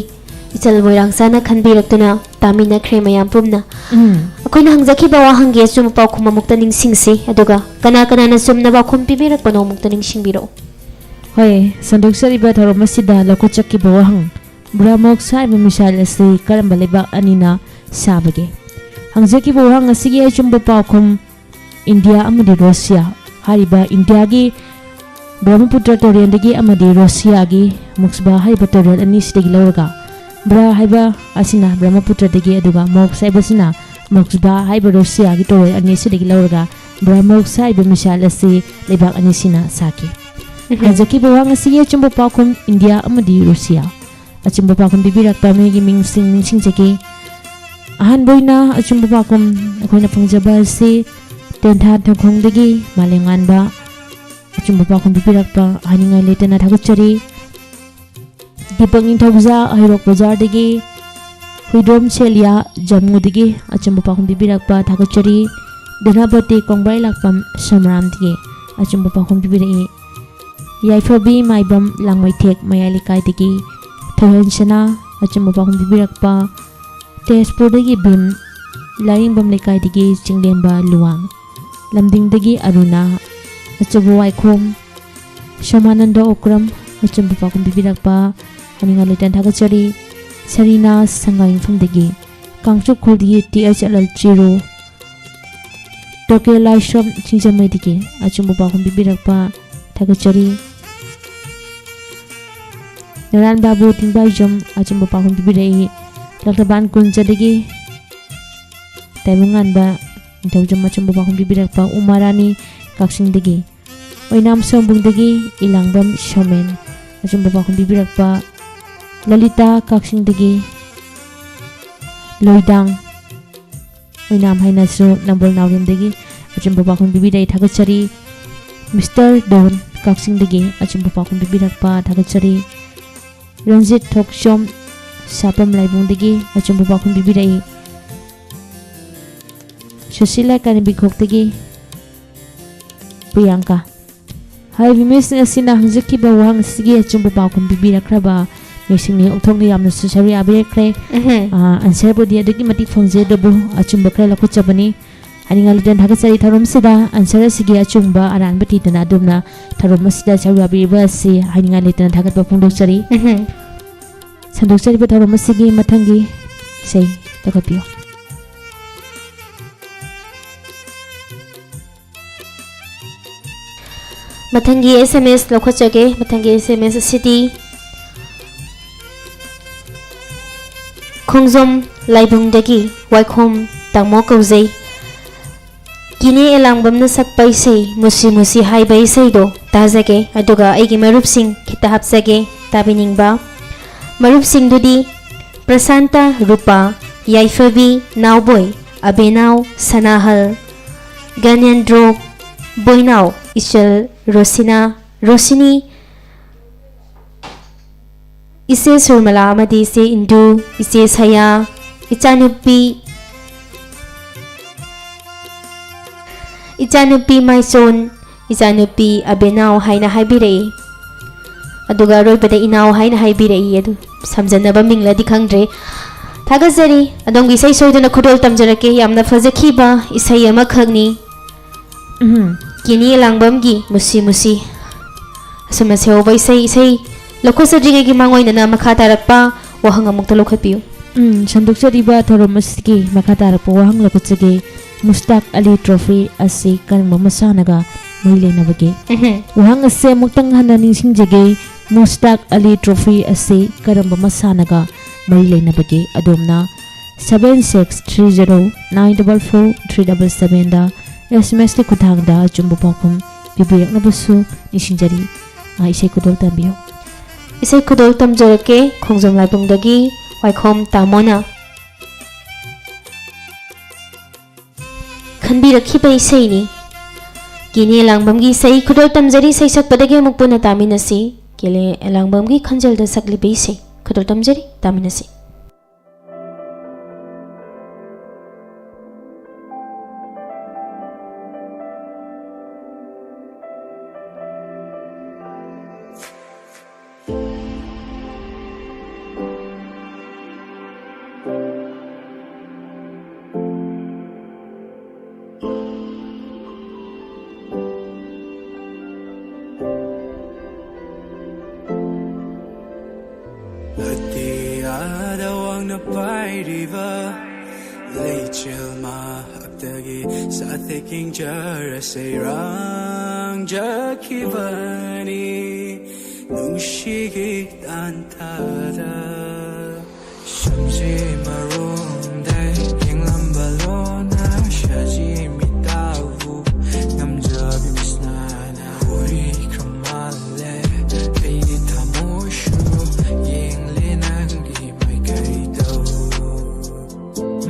ꯏꯆꯜ ꯃꯣꯏꯔꯥꯡꯆꯥꯅ ꯈꯟꯕꯤꯔꯛꯇꯨꯅ ꯇꯥꯃꯤꯟꯅꯈ꯭ꯔꯦ ꯃꯌꯥꯝ ꯄꯨꯝꯅ꯫ ꯎꯝ꯫ ꯑꯩꯈꯣꯏꯅ ꯍꯪꯖꯈꯤꯕ ꯋꯥꯍꯪꯒꯤ ꯑꯆꯨꯝꯕ ꯄꯥꯎꯈꯨꯝ ꯑꯃꯨꯛꯇ ꯅꯤꯡꯁꯤꯡꯁꯤ, ꯑꯗꯨꯒ ꯀꯅꯥ ꯀꯅꯥꯅ ꯆꯨꯝꯅ ꯄꯥꯎꯈꯨꯝ ꯄꯤꯕꯤꯔꯛꯄꯅꯣ ꯑꯃꯨꯛꯇ ꯅꯤꯡꯁꯤꯡꯕꯤꯔꯛꯎ꯫ ꯍꯣꯏ, ꯁꯟꯗꯣꯛꯆꯔꯤꯕ ꯊꯧꯔꯝ ꯑꯁꯤꯗ ꯂꯧꯈꯠꯆꯈꯤꯕ ꯋꯥꯍꯪ, ꯕ꯭ꯔꯍꯃꯣꯁ ꯍꯥꯏꯕ ꯃꯤꯁꯥꯏꯜ ꯑꯁꯤ ꯀꯔꯝꯕ ꯂꯩꯕꯥꯛ ꯑꯅꯤꯅ ꯁꯥꯕꯒꯦ? ꯍꯪꯖꯈꯤꯕ ꯋꯥꯍꯪ ꯑꯁꯤꯒꯤ ꯑꯆꯨꯝꯕ ꯄꯥꯎꯈꯨꯝ, ꯏꯟꯗꯤꯌꯥ ꯑꯃꯗꯤ ꯔꯣꯁꯤꯌꯥ꯫ ꯍꯥꯏꯔꯤꯕ ꯏꯟꯗꯤꯌꯥꯒꯤ ꯕ꯭ꯔꯍꯃꯄꯨꯇ꯭ꯔ ꯇꯨꯔꯦꯜꯗꯒꯤ ꯑꯃꯗꯤ ꯔꯣꯁꯤꯌꯥꯒꯤ ꯃꯣꯛꯁꯕꯥ ꯍꯥꯏꯔꯤꯕ ꯇꯨꯔꯦꯜ ꯑꯅꯤꯁꯤꯗꯒꯤ ꯂꯧꯔꯒ, ꯕ꯭ꯔ ꯍꯥꯏꯕ ꯑꯁꯤꯅ ꯕ꯭ꯔꯍꯃꯄꯨꯇ꯭ꯔꯗꯒꯤ, ꯑꯗꯨꯒ ꯃꯣꯛꯁ ꯍꯥꯏꯕꯁꯤꯅ ꯃꯣꯛꯁꯕꯥ ꯍꯥꯏꯔꯤꯕ ꯔꯣꯁꯤꯌꯥꯒꯤ ꯇꯨꯔꯦꯜ ꯑꯅꯤ ꯑꯁꯤꯗꯒꯤ ꯂꯧꯔꯒ ꯕ꯭ꯔꯍꯃꯣꯁ ꯍꯥꯏꯔꯤꯕ ꯃꯤꯁꯥꯏꯜ ꯑꯁꯤ ꯂꯩꯕꯥꯛ ꯑꯅꯤꯁꯤꯅ ꯁꯥꯈꯤ꯫ ꯎꯝ꯫ ꯍꯪꯖꯈꯤꯕ ꯋꯥꯍꯪ ꯑꯁꯤꯒꯤ ꯑꯆꯨꯝꯕ ꯄꯥꯎꯈꯨꯝ, ꯏꯟꯗꯤꯌꯥ ꯑꯃꯗꯤ ꯔꯨꯁꯤꯌꯥ꯫ ꯑꯆꯨꯝꯕ ꯄꯥꯎꯈꯨꯝ ꯄꯤꯕꯤꯔꯛꯄ ꯃꯤꯒꯤ ꯃꯤꯡꯁꯤꯡ ꯅꯤꯡꯁꯤꯡꯖꯒꯦ꯫ ꯑꯍꯥꯟꯕ ꯑꯣꯏꯅ ꯑꯆꯨꯝꯕ ꯄꯥꯎꯈꯨꯝ ꯑꯩꯈꯣꯏꯅ ꯐꯪꯖꯕ ꯑꯁꯤ ꯇꯦꯟꯊꯥ ꯊꯣꯡꯈꯣꯡꯗꯒꯤ ꯃꯥꯂꯦꯝꯉꯥꯟꯕ꯫ ꯑꯆꯨꯝꯕ ꯄꯥꯎꯈꯨꯝ ꯄꯤꯕꯤꯔꯛꯄ ꯍꯥꯏꯅꯤꯡꯉꯥꯏ ꯂꯩꯇꯅ ꯊꯥꯒꯠꯆꯔꯤ꯫ ꯗꯤꯄꯛ ꯅꯤꯡꯊꯧꯖꯥ ꯍꯩꯔꯣꯛ ꯕꯖꯥꯔꯗꯒꯤ, ꯍꯨꯏꯗ꯭ꯔꯣꯝ ꯁꯦꯂꯤꯌꯥ ꯖꯝꯃꯨꯗꯒꯤ ꯑꯆꯨꯝꯕ ꯄꯥꯎꯈꯨꯝ ꯄꯤꯕꯤꯔꯛꯄ ꯊꯥꯒꯠꯆꯔꯤ꯫ ꯗꯅꯥꯄꯇꯤ ꯀꯣꯡꯕ꯭ꯔꯩ ꯂꯥꯛꯄꯝ ꯁꯣꯃꯔꯥꯝꯗꯒꯤ ꯑꯆꯨꯝꯕ ꯄꯥꯎꯈꯨꯝ ꯄꯤꯕꯤꯔꯛꯏ꯫ ꯌꯥꯏꯐꯕꯤ ꯃꯥꯏꯕꯝ ꯂꯥꯡꯃꯩꯊꯦꯛ ꯃꯌꯥꯏ ꯂꯩꯀꯥꯏꯗꯒꯤ ꯊꯣꯏꯍꯟꯁꯅꯥ ꯑꯆꯨꯝꯕ ꯄꯥꯎꯈꯨꯝ ꯄꯤꯕꯤꯔꯛꯄ꯫ ꯇꯦꯖꯄꯨꯔꯗꯒꯤ ꯚꯤꯝ, ꯂꯥꯏꯔꯤꯡꯕꯝ ꯂꯩꯀꯥꯏꯗꯒꯤ ꯆꯤꯡꯂꯦꯝꯕ ꯂꯨꯋꯥꯡ, ꯂꯝꯗꯤꯡꯗꯒꯤ ꯑꯔꯨꯅꯥ, ꯑꯆꯧꯕ ꯋꯥꯏꯈꯣꯝ, ꯁꯣꯃꯥꯅꯟꯗ ꯑꯣꯀ꯭ꯔꯝ, ꯑꯆꯨꯝꯕ ꯄꯥꯎꯈꯨꯝ ꯄꯤꯕꯤꯔꯛꯄ ꯍꯥꯏꯅꯤꯡꯉꯥꯏ ꯂꯩꯇꯅ ꯊꯥꯒꯠꯆꯔꯤ꯫ ꯁꯔꯤꯅꯥ ꯁꯉꯥꯏꯌꯨꯝꯐꯝꯗꯒꯤ, Kangchup ꯈꯨꯜꯗꯒꯤ T H L L ꯆꯤꯔꯨ, ꯇꯣꯀꯦ ꯂꯥꯏꯁ꯭ꯔꯝ ꯁꯤꯡꯖꯃꯩꯗꯒꯤ ꯑꯆꯨꯝꯕ ꯄꯥꯎꯈꯨꯝ ꯄꯤꯕꯤꯔꯛꯄ ꯊꯥꯒꯠꯆꯔꯤ꯫ ꯅꯔꯥꯟ ꯕꯥꯕꯨ ꯊꯤꯡꯕꯥꯏꯖꯝ ꯑꯆꯨꯝꯕ ꯄꯥꯎꯈꯨꯝ ꯄꯤꯕꯤꯔꯛꯏ꯫ ꯂꯛꯇꯕꯥꯟ ꯀꯨꯟꯖꯗꯒꯤ ꯇꯥꯏꯕꯪꯉꯥꯟꯕ ꯅꯤꯡꯊꯧꯖꯝ ꯑꯆꯨꯝꯕ ꯄꯥꯎꯈꯨꯝ ꯄꯤꯕꯤꯔꯛꯄ꯫ ꯎꯃꯥ ꯔꯥꯅꯤ ꯀꯛꯆꯤꯡꯗꯒꯤ, ꯑꯣꯏꯅꯥꯝ ꯁꯣꯝꯕꯨꯡꯗꯒꯤ ꯏꯂꯥꯡꯕꯝ ꯁꯣꯃꯦꯟ ꯑꯆꯨꯝꯕ ꯄꯥꯎꯈꯨꯝ ꯄꯤꯕꯤꯔꯛꯄ꯫ ꯂꯂꯤꯇꯥ ꯀꯛꯆꯤꯡꯗꯒꯤ ꯂꯣꯏꯗꯥꯡ ꯑꯣꯏꯅꯥꯝ ꯍꯥꯏꯅꯁꯨ ꯅꯝꯕꯣꯜ ꯅꯥꯎꯔꯦꯝꯗꯒꯤ ꯑꯆꯨꯝꯕ ꯄꯥꯎꯈꯨꯝ ꯄꯤꯕꯤꯔꯛꯏ, ꯊꯥꯒꯠꯆꯔꯤ꯫ ꯃꯤꯁꯇꯔ ꯗꯣꯟ ꯀꯛꯆꯤꯡꯗꯒꯤ ꯑꯆꯨꯝꯕ ꯄꯥꯎꯈꯨꯝ ꯄꯤꯕꯤꯔꯛꯄ ꯊꯥꯒꯠꯆꯔꯤ꯫ ꯔꯟꯖꯤꯠ ꯊꯣꯛꯆꯣꯝ ꯁꯥꯄꯝ ꯂꯥꯏꯕꯨꯡꯗꯒꯤ ꯑꯆꯨꯝꯕ ꯄꯥꯎꯈꯨꯝ ꯄꯤꯕꯤꯔꯛꯏ꯫ ꯁꯨꯁꯤꯂꯥ ꯀꯥꯅꯤꯕꯤꯈꯣꯛꯇꯒꯤ ꯄ꯭ꯔꯤꯌꯥꯡꯀꯥ꯫ ꯍꯥꯏꯔꯤꯕ ꯃꯤꯑꯣꯏꯁꯤꯡ ꯑꯁꯤꯅ ꯍꯪꯖꯈꯤꯕ ꯋꯥꯍꯪ ꯑꯁꯤꯒꯤ ꯑꯆꯨꯝꯕ ꯄꯥꯎꯈꯨꯝ ꯄꯤꯕꯤꯔꯛꯈ꯭ꯔꯕ ꯃꯤꯑꯣꯏꯁꯤꯡꯅꯤ꯫ ꯑꯣꯟꯊꯣꯛꯅ ꯌꯥꯝꯅꯁꯨ ꯁꯔꯨꯛ ꯌꯥꯕꯤꯔꯛꯈ꯭ꯔꯦ꯫ ꯎꯝꯍꯨꯝ꯫ ꯑꯥ, ꯑꯟꯁꯔꯕꯨꯗꯤ ꯑꯗꯨꯛꯀꯤ ꯃꯇꯤꯛ ꯐꯪꯖꯩ, ꯑꯗꯨꯕꯨ ꯑꯆꯨꯝꯕ ꯈꯔ ꯂꯧꯈꯠꯆꯕꯅꯤ꯫ ꯍꯥꯏꯅꯤꯡꯉꯥꯏ ꯂꯩꯇꯅ ꯊꯥꯒꯠꯆꯔꯤ꯫ ꯊꯧꯔꯝꯁꯤꯗ ꯑꯟꯁꯔ ꯑꯁꯤꯒꯤ ꯑꯆꯨꯝꯕ ꯑꯔꯥꯟꯕ ꯊꯤꯗꯅ ꯑꯗꯣꯝꯅ ꯊꯧꯔꯝ ꯑꯁꯤꯗ ꯁꯔꯨꯛ ꯌꯥꯕꯤꯔꯤꯕ ꯑꯁꯤ ꯍꯥꯏꯅꯤꯡꯉꯥꯏ ꯂꯩꯇꯅ ꯊꯥꯒꯠꯄ ꯐꯣꯡꯗꯣꯛꯆꯔꯤ꯫ ꯎꯝꯍꯨꯝ꯫ ꯁꯟꯗꯣꯛꯆꯔꯤꯕ ꯊꯧꯔꯝ ꯑꯁꯤꯒꯤ ꯃꯊꯪꯒꯤ ꯏꯁꯩ ꯂꯧꯈꯠꯄꯤꯌꯨ꯫ ꯃꯊꯪꯒꯤ S M S ꯂꯧꯈꯠꯆꯒꯦ꯫ ꯃꯊꯪꯒꯤ S M S ꯑꯁꯤꯗꯤ ꯈꯣꯡꯖꯣꯝ ꯂꯥꯏꯕꯨꯡꯗꯒꯤ ꯋꯥꯏꯈꯣꯝ ꯇꯥꯃꯣ ꯀꯧꯖꯩ꯫ ꯀꯤꯅꯦ ꯑꯦꯂꯥꯡꯕꯝꯅ ꯁꯛꯄ ꯏꯁꯩ ꯃꯨꯁꯤ ꯃꯨꯁꯤ ꯍꯥꯏꯕ ꯏꯁꯩꯗꯣ ꯇꯥꯖꯒꯦ, ꯑꯗꯨꯒ ꯑꯩꯒꯤ ꯃꯔꯨꯞꯁꯤꯡ ꯈꯤꯇ ꯍꯥꯞꯆꯒꯦ ꯇꯥꯕꯤꯅꯤꯡꯕ꯫ ꯃꯔꯨꯞꯁꯤꯡꯗꯨꯗꯤ ꯄ꯭ꯔꯁꯥꯟꯇ, ꯔꯨꯄꯥ, ꯌꯥꯏꯐꯕꯤ, ꯅꯥꯎꯕꯣꯏ, ꯑꯕꯦꯅꯥꯎ, ꯁꯅꯥꯍꯜ, ꯒꯅꯦꯟꯗ꯭ꯔꯣ, ꯕꯣꯏꯅꯥꯎ, ꯏꯆꯜ ꯔꯣꯁꯤꯅꯥ, ꯔꯣꯁꯤꯅꯤ, ꯏꯆꯦ ꯁꯨꯔꯃꯂꯥ ꯑꯃꯗꯤ ꯏꯆꯦ ꯏꯟꯗꯨ, ꯏꯆꯦ ꯁꯌꯥ, ꯏꯆꯥꯅꯨꯄꯤ, ꯏꯆꯥꯅꯨꯄꯤ ꯃꯥꯏꯁꯣꯟ, ꯏꯆꯥꯅꯨꯄꯤ ꯑꯕꯦꯅꯥꯎ ꯍꯥꯏꯅ ꯍꯥꯏꯕꯤꯔꯛꯏ꯫ ꯑꯗꯨꯒ ꯑꯔꯣꯏꯕꯗ ꯏꯅꯥꯎ ꯍꯥꯏꯅ ꯍꯥꯏꯕꯤꯔꯛꯏ꯫ ꯑꯗꯨ ꯁꯝꯖꯟꯅꯕ ꯃꯤꯡꯂꯗꯤ ꯈꯪꯗ꯭ꯔꯦ꯫ ꯊꯥꯒꯠꯆꯔꯤ꯫ ꯑꯗꯣꯝꯒꯤ ꯏꯁꯩ ꯁꯣꯏꯗꯅ ꯈꯨꯗꯣꯜ ꯇꯝꯖꯔꯛꯀꯦ꯫ ꯌꯥꯝꯅ ꯐꯖꯈꯤꯕ ꯏꯁꯩ ꯑꯃꯈꯛꯅꯤ꯫ ꯎꯝ꯫ ꯀꯤꯅꯤ ꯑꯦꯂꯥꯡꯕꯝꯒꯤ ꯃꯨꯁꯤ ꯃꯨꯁꯤ꯫ ꯑꯁꯨꯝꯅ ꯁꯦꯍꯧꯕ ꯏꯁꯩ, ꯏꯁꯩ ꯂꯧꯈꯠꯆꯗ꯭ꯔꯤꯉꯩꯒꯤ ꯃꯥꯡꯑꯣꯏꯅꯅ ꯃꯈꯥ ꯇꯥꯔꯛꯄ ꯋꯥꯍꯪ ꯑꯃꯨꯛꯇ ꯂꯧꯈꯠꯄꯤꯌꯨ꯫ ꯎꯝ, ꯁꯟꯗꯣꯛꯆꯔꯤꯕ ꯊꯧꯔꯝ ꯑꯁꯤꯒꯤ ꯃꯈꯥ ꯇꯥꯔꯛꯄ ꯋꯥꯍꯪ ꯂꯧꯈꯠꯆꯒꯦ꯫ ꯃꯨꯁꯇꯥꯛ ꯑꯂꯤ ꯇ꯭ꯔꯣꯐꯤ ꯑꯁꯤ ꯀꯔꯝꯕ ꯃꯁꯥꯟꯅꯒ ꯃꯔꯤ ꯂꯩꯅꯕꯒꯦ? ꯎꯝꯍꯨꯝ꯫ ꯋꯥꯍꯪ ꯑꯁꯦ ꯑꯃꯨꯛꯇꯪ ꯍꯟꯅ ꯅꯤꯡꯁꯤꯡꯖꯒꯦ꯫ ꯃꯨꯁꯇꯥꯛ ꯑꯂꯤ ꯇ꯭ꯔꯣꯐꯤ ꯑꯁꯤ ꯀꯔꯝꯕ ꯃꯁꯥꯟꯅꯒ ꯃꯔꯤ ꯂꯩꯅꯕꯒꯦ? ꯑꯗꯣꯝꯅ seven six three zero nine double four three double seven ꯗ S M S ꯀꯤ ꯈꯨꯠꯊꯥꯡꯗ ꯑꯆꯨꯝꯕ ꯄꯥꯎꯈꯨꯝ ꯄꯤꯕꯤꯔꯛꯅꯕꯁꯨ ꯅꯤꯡꯁꯤꯡꯖꯔꯤ꯫ ꯑ, ꯏꯁꯩ ꯈꯨꯗꯣꯜ ꯇꯝꯕꯤꯌꯨ꯫ ꯏꯁꯩ ꯈꯨꯗꯣꯜ ꯇꯝꯖꯔꯛꯀꯦ, ꯈꯣꯡꯖꯣꯝ ꯂꯥꯏꯕꯨꯡꯗꯒꯤ ꯋꯥꯏꯈꯣꯝ ꯇꯥꯃꯣꯅ꯫ ꯈꯟꯕꯤꯔꯛꯈꯤꯕ ꯏꯁꯩꯅꯤ꯫ ꯀꯦꯅꯦ ꯑꯦꯂꯥꯡꯕꯝꯒꯤ ꯏꯁꯩ ꯈꯨꯗꯣꯜ ꯇꯝꯖꯔꯤ, ꯏꯁꯩ ꯁꯛꯄꯗꯒꯤ ꯑꯃꯨꯛ ꯄꯨꯟꯅ ꯇꯥꯃꯤꯟꯅꯁꯤ꯫ ꯀꯦꯅꯦ ꯑꯦꯂꯥꯡꯕꯝꯒꯤ ꯈꯣꯟꯖꯦꯜꯗ ꯁꯛꯂꯤꯕ ꯏꯁꯩ ꯈꯨꯗꯣꯜ ꯇꯝꯖꯔꯤ, ꯇꯥꯃꯤꯟꯅꯁꯤ꯫ ꯑꯇꯤꯌꯥꯗ ꯋꯥꯡꯅ ꯄꯥꯏꯔꯤꯕ ꯂꯩꯆꯤꯜ ꯃꯍꯥꯛꯇꯒꯤ ꯁꯥꯊꯦꯛ ꯌꯦꯡꯖꯔꯁꯦ꯫ ꯏꯔꯥꯡꯖꯈꯤꯕꯅꯤ ꯅꯨꯡꯁꯤꯒꯤ ꯇꯥꯟꯊꯥꯗ꯫ ꯁꯝꯖꯤ ꯃꯔꯣꯝꯗ ꯌꯦꯡꯂꯝꯕ ꯂꯣꯟꯅ ꯁꯥꯖꯤ ꯃꯤꯇꯥꯕꯨ ꯉꯝꯖꯕꯤ ꯃꯤꯁꯅꯥꯅ ꯍꯣꯏꯈ꯭ꯔ ꯃꯥꯜꯂꯦ꯫ ꯑꯩꯒꯤ ꯊꯃꯣꯏꯁꯨ ꯌꯦꯡꯂꯦ ꯅꯪꯒꯤ ꯃꯥꯏꯀꯩꯗ꯫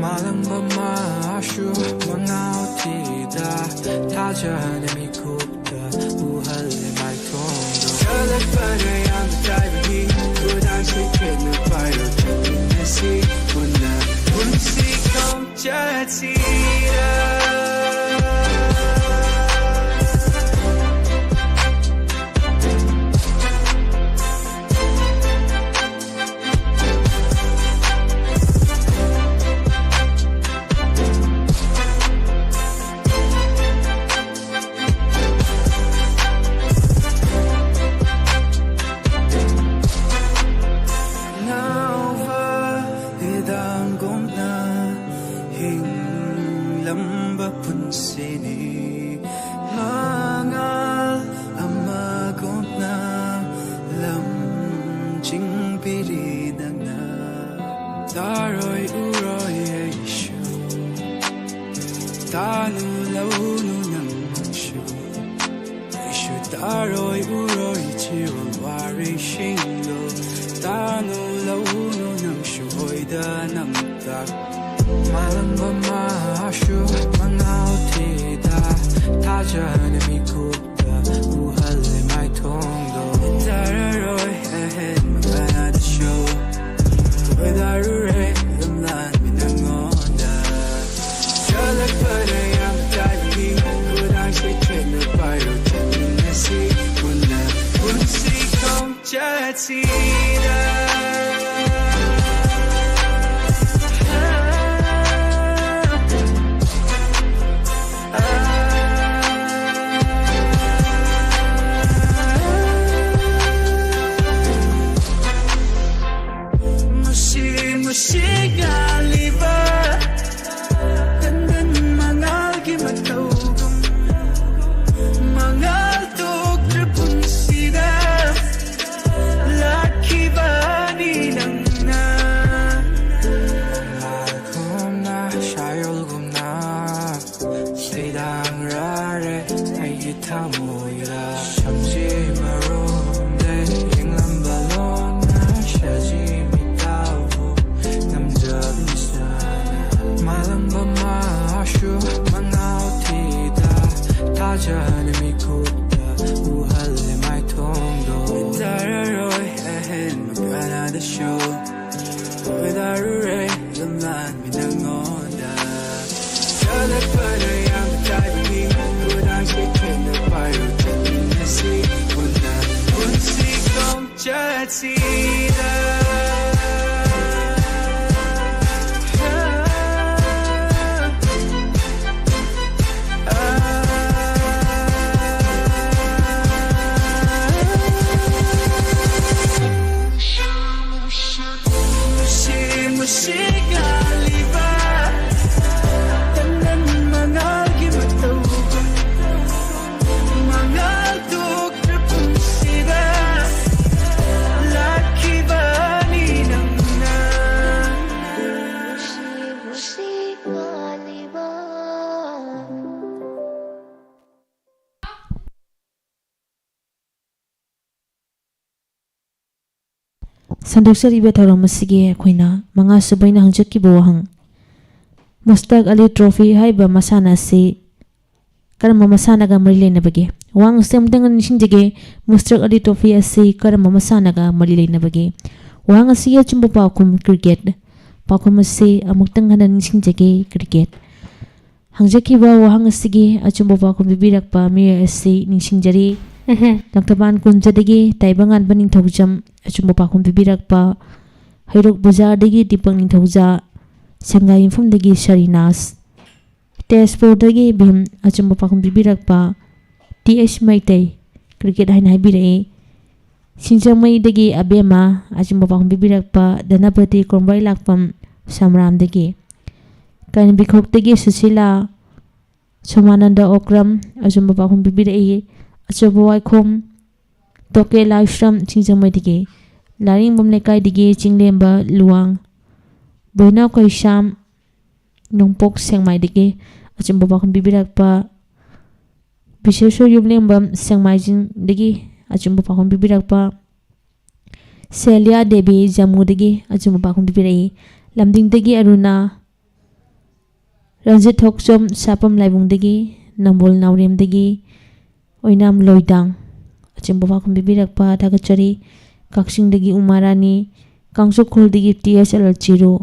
ꯃꯥꯂꯪꯕ ꯃꯥꯁꯨ ꯃꯉꯥꯎ ꯊꯤꯗ ꯊꯥꯖꯅ ꯃꯤꯀꯨꯞꯇ ꯎꯍꯜꯂꯦ ꯃꯥꯏꯊꯣꯡꯗꯣ꯫ ꯆꯠꯂꯛꯄꯅ ꯌꯥꯝꯅ ꯆꯥꯏꯕꯒꯤ ꯈꯨꯗꯥꯡꯁꯨ ꯈꯦꯠꯅ ꯄꯥꯏꯔꯣ ꯆꯠꯃꯤꯟꯅꯁꯤ ꯄꯨꯟꯅ ꯄꯨꯟꯁꯤ ꯈꯣꯡꯆꯠꯁꯤꯗ꯫ ꯅꯥꯎꯕ ꯍꯤꯗꯥꯡꯒꯨꯝꯅ ꯍꯤꯡꯂꯝꯕ ꯄꯨꯟꯁꯤꯅꯤ꯫ ꯃꯉꯥꯜ ꯑꯃꯒꯨꯝꯅ ꯂꯝꯖꯤꯡꯕꯤꯔꯤ ꯅꯪꯅ꯫ ꯇꯥꯔꯣꯏ ꯎꯔꯣꯏ ꯑꯩꯁꯨ, ꯇꯥꯅꯨ ꯂꯧꯅꯨ ꯅꯪꯁꯨ꯫ ꯑꯩꯁꯨ ꯇꯥꯔꯣꯏ ꯎꯔꯣꯏ ꯆꯤꯔꯣꯜ ꯋꯥꯔꯤꯁꯤꯡꯗꯣ꯫ ꯇꯥꯅꯨ ꯂꯧꯅꯨ ꯅꯪꯁꯨ ꯑꯣꯏꯗ ꯅꯝꯇ꯫ ꯃꯥꯂꯪꯕ ꯃꯥꯁꯨ ꯃꯉꯥꯎ ꯁꯤꯗ ꯊꯥꯖꯅ ꯃꯤꯀꯨꯞꯇ ꯎꯍꯜꯂꯦ ꯃꯥꯏꯊꯣꯡꯗꯣ꯫ ꯇꯥꯔꯔꯣꯏ ꯑꯍꯦꯟꯕ ꯀꯅꯥꯗꯁꯨ꯫ ꯈꯣꯏꯗꯥꯔꯨꯔꯦ ꯂꯝꯂꯥꯟꯕꯤ ꯅꯪꯉꯣꯟꯗ꯫ ꯆꯠꯂꯛꯄꯗ ꯌꯥꯝ ꯇꯥꯏꯕꯤ ꯈꯨꯗꯥꯡꯁꯦ ꯆꯦꯠꯅ ꯄꯥꯏꯔꯣ ꯆꯠꯃꯤꯟꯅꯁꯤ ꯄꯨꯟꯅ ꯄꯨꯟꯁꯤ ꯈꯣꯡꯆꯠꯁꯤꯗ꯫ ꯃꯁꯤ ꯃꯁꯤ ꯉꯥꯜꯂꯤꯕ ꯇꯟꯗꯟ ꯃꯉꯥꯜꯒꯤ ꯃꯇꯧꯒꯨꯝ ꯃꯉꯥꯜ ꯊꯣꯛꯇ꯭ꯔ ꯄꯨꯟꯁꯤꯗ ꯂꯥꯛꯈꯤꯕꯅꯤ ꯅꯪꯅ꯫ ꯂꯥꯜꯒꯨꯝꯅ ꯁꯥꯌꯣꯜꯒꯨꯝꯅ ꯁꯩꯗꯥꯡꯔꯥꯔꯦ ꯑꯩꯒꯤ ꯊꯃꯣꯏꯗ꯫ ꯁꯝꯖꯤ ꯃꯔꯨꯝꯗ ꯌꯦꯡꯂꯝꯕ ꯂꯣꯟꯅ ꯁꯖꯤ ꯃꯤꯇꯥꯎꯕꯨ ꯅꯝꯖꯕꯤꯁꯅ꯫ ꯃꯥꯂꯪꯕ ꯃꯥꯁꯨ ꯃꯉꯥꯎ ꯊꯤꯗ ꯊꯥꯖꯅ ꯃꯤꯀꯨꯞꯇ ꯎꯍꯜꯂꯦ ꯃꯥꯏꯊꯣꯡꯗꯣ꯫ ꯇꯥꯔꯔꯣꯏ ꯑꯍꯦꯟꯕ ꯀꯅꯥꯗꯁꯨ ꯈꯣꯏꯗꯥꯔꯨꯔꯦ ꯂꯝꯂꯥꯟꯕꯤ ꯅꯪꯉꯣꯟꯗ꯫ ꯆꯠꯂꯛꯄꯗ ꯌꯥꯝ ꯇꯥꯏꯕꯤ ꯈꯨꯗꯥꯡꯁꯦ ꯈꯦꯠꯅ ꯄꯥꯏꯔꯣ ꯆꯠꯃꯤꯟꯅꯁꯤ ꯄꯨꯟꯅ ꯄꯨꯟꯁꯤ ꯈꯣꯡꯆꯠꯁꯤꯗ꯫ ꯁꯟꯗꯣꯛꯆꯔꯤꯕ ꯊꯧꯔꯝ ꯑꯁꯤꯒꯤ ꯑꯩꯈꯣꯏꯅ ꯃꯉꯥꯁꯨꯕ ꯑꯩꯅ ꯍꯪꯖꯈꯤꯕ ꯋꯥꯍꯪ, ꯃꯨꯁꯇꯥꯛ ꯑꯂꯤ ꯇ꯭ꯔꯣꯐꯤ ꯍꯥꯏꯔꯤꯕ ꯃꯁꯥꯟꯅ ꯑꯁꯤ ꯀꯔꯝꯕ ꯃꯁꯥꯟꯅꯒ ꯃꯔꯤ ꯂꯩꯅꯕꯒꯦ? ꯋꯥꯍꯪ ꯑꯁꯤ ꯑꯃꯨꯛꯇꯪ ꯅꯤꯡꯁꯤꯡꯖꯒꯦ, ꯃꯨꯁꯇꯔꯛ ꯑꯂꯤ ꯇ꯭ꯔꯣꯐꯤ ꯑꯁꯤ ꯀꯔꯝꯕ ꯃꯁꯥꯟꯅꯒ ꯃꯔꯤ ꯂꯩꯅꯕꯒꯦ? ꯋꯥꯍꯪ ꯑꯁꯤꯒꯤ ꯑꯆꯨꯝꯕ ꯄꯥꯎꯈꯨꯝ ꯀ꯭ꯔꯤꯀꯦꯠ꯫ ꯄꯥꯎꯈꯨꯝ ꯑꯁꯤ ꯑꯃꯨꯛꯇꯪ ꯍꯟꯅ ꯅꯤꯡꯁꯤꯡꯖꯒꯦ, ꯀ꯭ꯔꯤꯀꯦꯠ꯫ ꯍꯪꯖꯈꯤꯕ ꯋꯥꯍꯪ ꯑꯁꯤꯒꯤ ꯑꯆꯨꯝꯕ ꯄꯥꯎꯈꯨꯝ ꯄꯤꯕꯤꯔꯛꯄ ꯃꯤꯑꯣꯏ ꯑꯁꯤ ꯅꯤꯡꯁꯤꯡꯖꯔꯤ꯫ ꯎꯝꯍꯨꯝ꯫ ꯂꯥꯡꯊꯕꯥꯟ ꯀꯨꯟꯖꯗꯒꯤ ꯇꯥꯏꯕꯪꯉꯥꯟꯕ ꯅꯤꯡꯊꯧꯖꯝ ꯑꯆꯨꯝꯕ ꯄꯥꯎꯈꯨꯝ ꯄꯤꯕꯤꯔꯛꯄ, ꯍꯩꯔꯣꯛ ꯕꯖꯥꯔꯗꯒꯤ ꯗꯤꯄꯛ ꯅꯤꯡꯊꯧꯖꯥ, ꯁꯪꯒꯥꯏ ꯌꯨꯝꯐꯝꯗꯒꯤ ꯁꯔꯤꯅꯥꯁ, ꯇꯦꯖꯄꯨꯔꯗꯒꯤ ꯚꯤꯝ ꯑꯆꯨꯝꯕ ꯄꯥꯎꯈꯨꯝ ꯄꯤꯕꯤꯔꯛꯄ, ꯇꯤ ꯑꯩꯆ ꯃꯩꯇꯩ, ꯀ꯭ꯔꯤꯀꯦꯠ ꯍꯥꯏꯅ ꯍꯥꯏꯕꯤꯔꯛꯏ꯫ ꯁꯤꯡꯖꯃꯩꯗꯒꯤ ꯑꯕꯦꯝꯃ ꯑꯆꯨꯝꯕ ꯄꯥꯎꯈꯨꯝ ꯄꯤꯕꯤꯔꯛꯄ, ꯙꯅꯄꯇꯤ ꯀꯣꯡꯕ꯭ꯔꯩ ꯂꯥꯛꯄꯝ ꯁꯝꯔꯥꯝꯗꯒꯤ, ꯀꯥꯏꯅꯕꯤꯈꯣꯛꯇꯒꯤ ꯁꯨꯁꯤꯂꯥ, ꯁꯣꯃꯥꯅꯟꯗ ꯑꯣꯀ꯭ꯔꯝ ꯑꯆꯨꯝꯕ ꯄꯥꯎꯈꯨꯝ ꯄꯤꯕꯤꯔꯛꯏ꯫ ꯑꯆꯧꯕ ꯋꯥꯏꯈꯣꯝ, ꯇꯣꯀꯦ ꯂꯥꯏꯁ꯭ꯔꯝ ꯁꯤꯡꯖꯃꯩꯗꯒꯤ, ꯂꯥꯏꯔꯤꯡꯕꯝ ꯂꯩꯀꯥꯏꯗꯒꯤ ꯆꯤꯡꯂꯦꯝꯕ ꯂꯨꯋꯥꯡ, ꯕꯣꯏꯅꯥꯎ ꯀꯩꯁꯥꯝ ꯅꯣꯡꯄꯣꯛ ꯁꯦꯛꯃꯥꯏꯗꯒꯤ ꯑꯆꯨꯝꯕ ꯄꯥꯎꯈꯨꯝ ꯄꯤꯕꯤꯔꯛꯄ, ꯕꯤꯁꯦꯁꯣꯔ ꯌꯨꯝꯂꯦꯝꯕꯝ ꯁꯦꯛꯃꯥꯏꯖꯤꯡꯗꯒꯤ ꯑꯆꯨꯝꯕ ꯄꯥꯎꯈꯨꯝ ꯄꯤꯕꯤꯔꯛꯄ, ꯁꯦꯂꯤꯌꯥ ꯗꯦꯕꯤ ꯖꯝꯃꯨꯗꯒꯤ ꯑꯆꯨꯝꯕ ꯄꯥꯎꯈꯨꯝ ꯄꯤꯕꯤꯔꯛꯏ꯫ ꯂꯝꯗꯤꯡꯗꯒꯤ ꯑꯔꯨꯅꯥ, ꯔꯟꯖꯤꯠ ꯊꯣꯛꯆꯣꯝ ꯁꯥꯄꯝ ꯂꯥꯏꯕꯨꯡꯗꯒꯤ, ꯅꯝꯕꯣꯜ ꯅꯥꯎꯔꯦꯝꯗꯒꯤ ꯑꯣꯏꯅꯥꯝ ꯂꯣꯏꯗꯥꯡ ꯑꯆꯨꯝꯕ ꯄꯥꯎꯈꯨꯝ ꯄꯤꯕꯤꯔꯛꯄ ꯊꯥꯒꯠꯆꯔꯤ꯫ ꯀꯛꯆꯤꯡꯗꯒꯤ ꯎꯃꯥ ꯔꯥꯅꯤ, ꯀꯥꯡꯆꯣꯛꯈꯣꯜꯗꯒꯤ ꯇꯤ ꯑꯦꯁ ꯑꯦꯜ ꯆꯤꯔꯨ,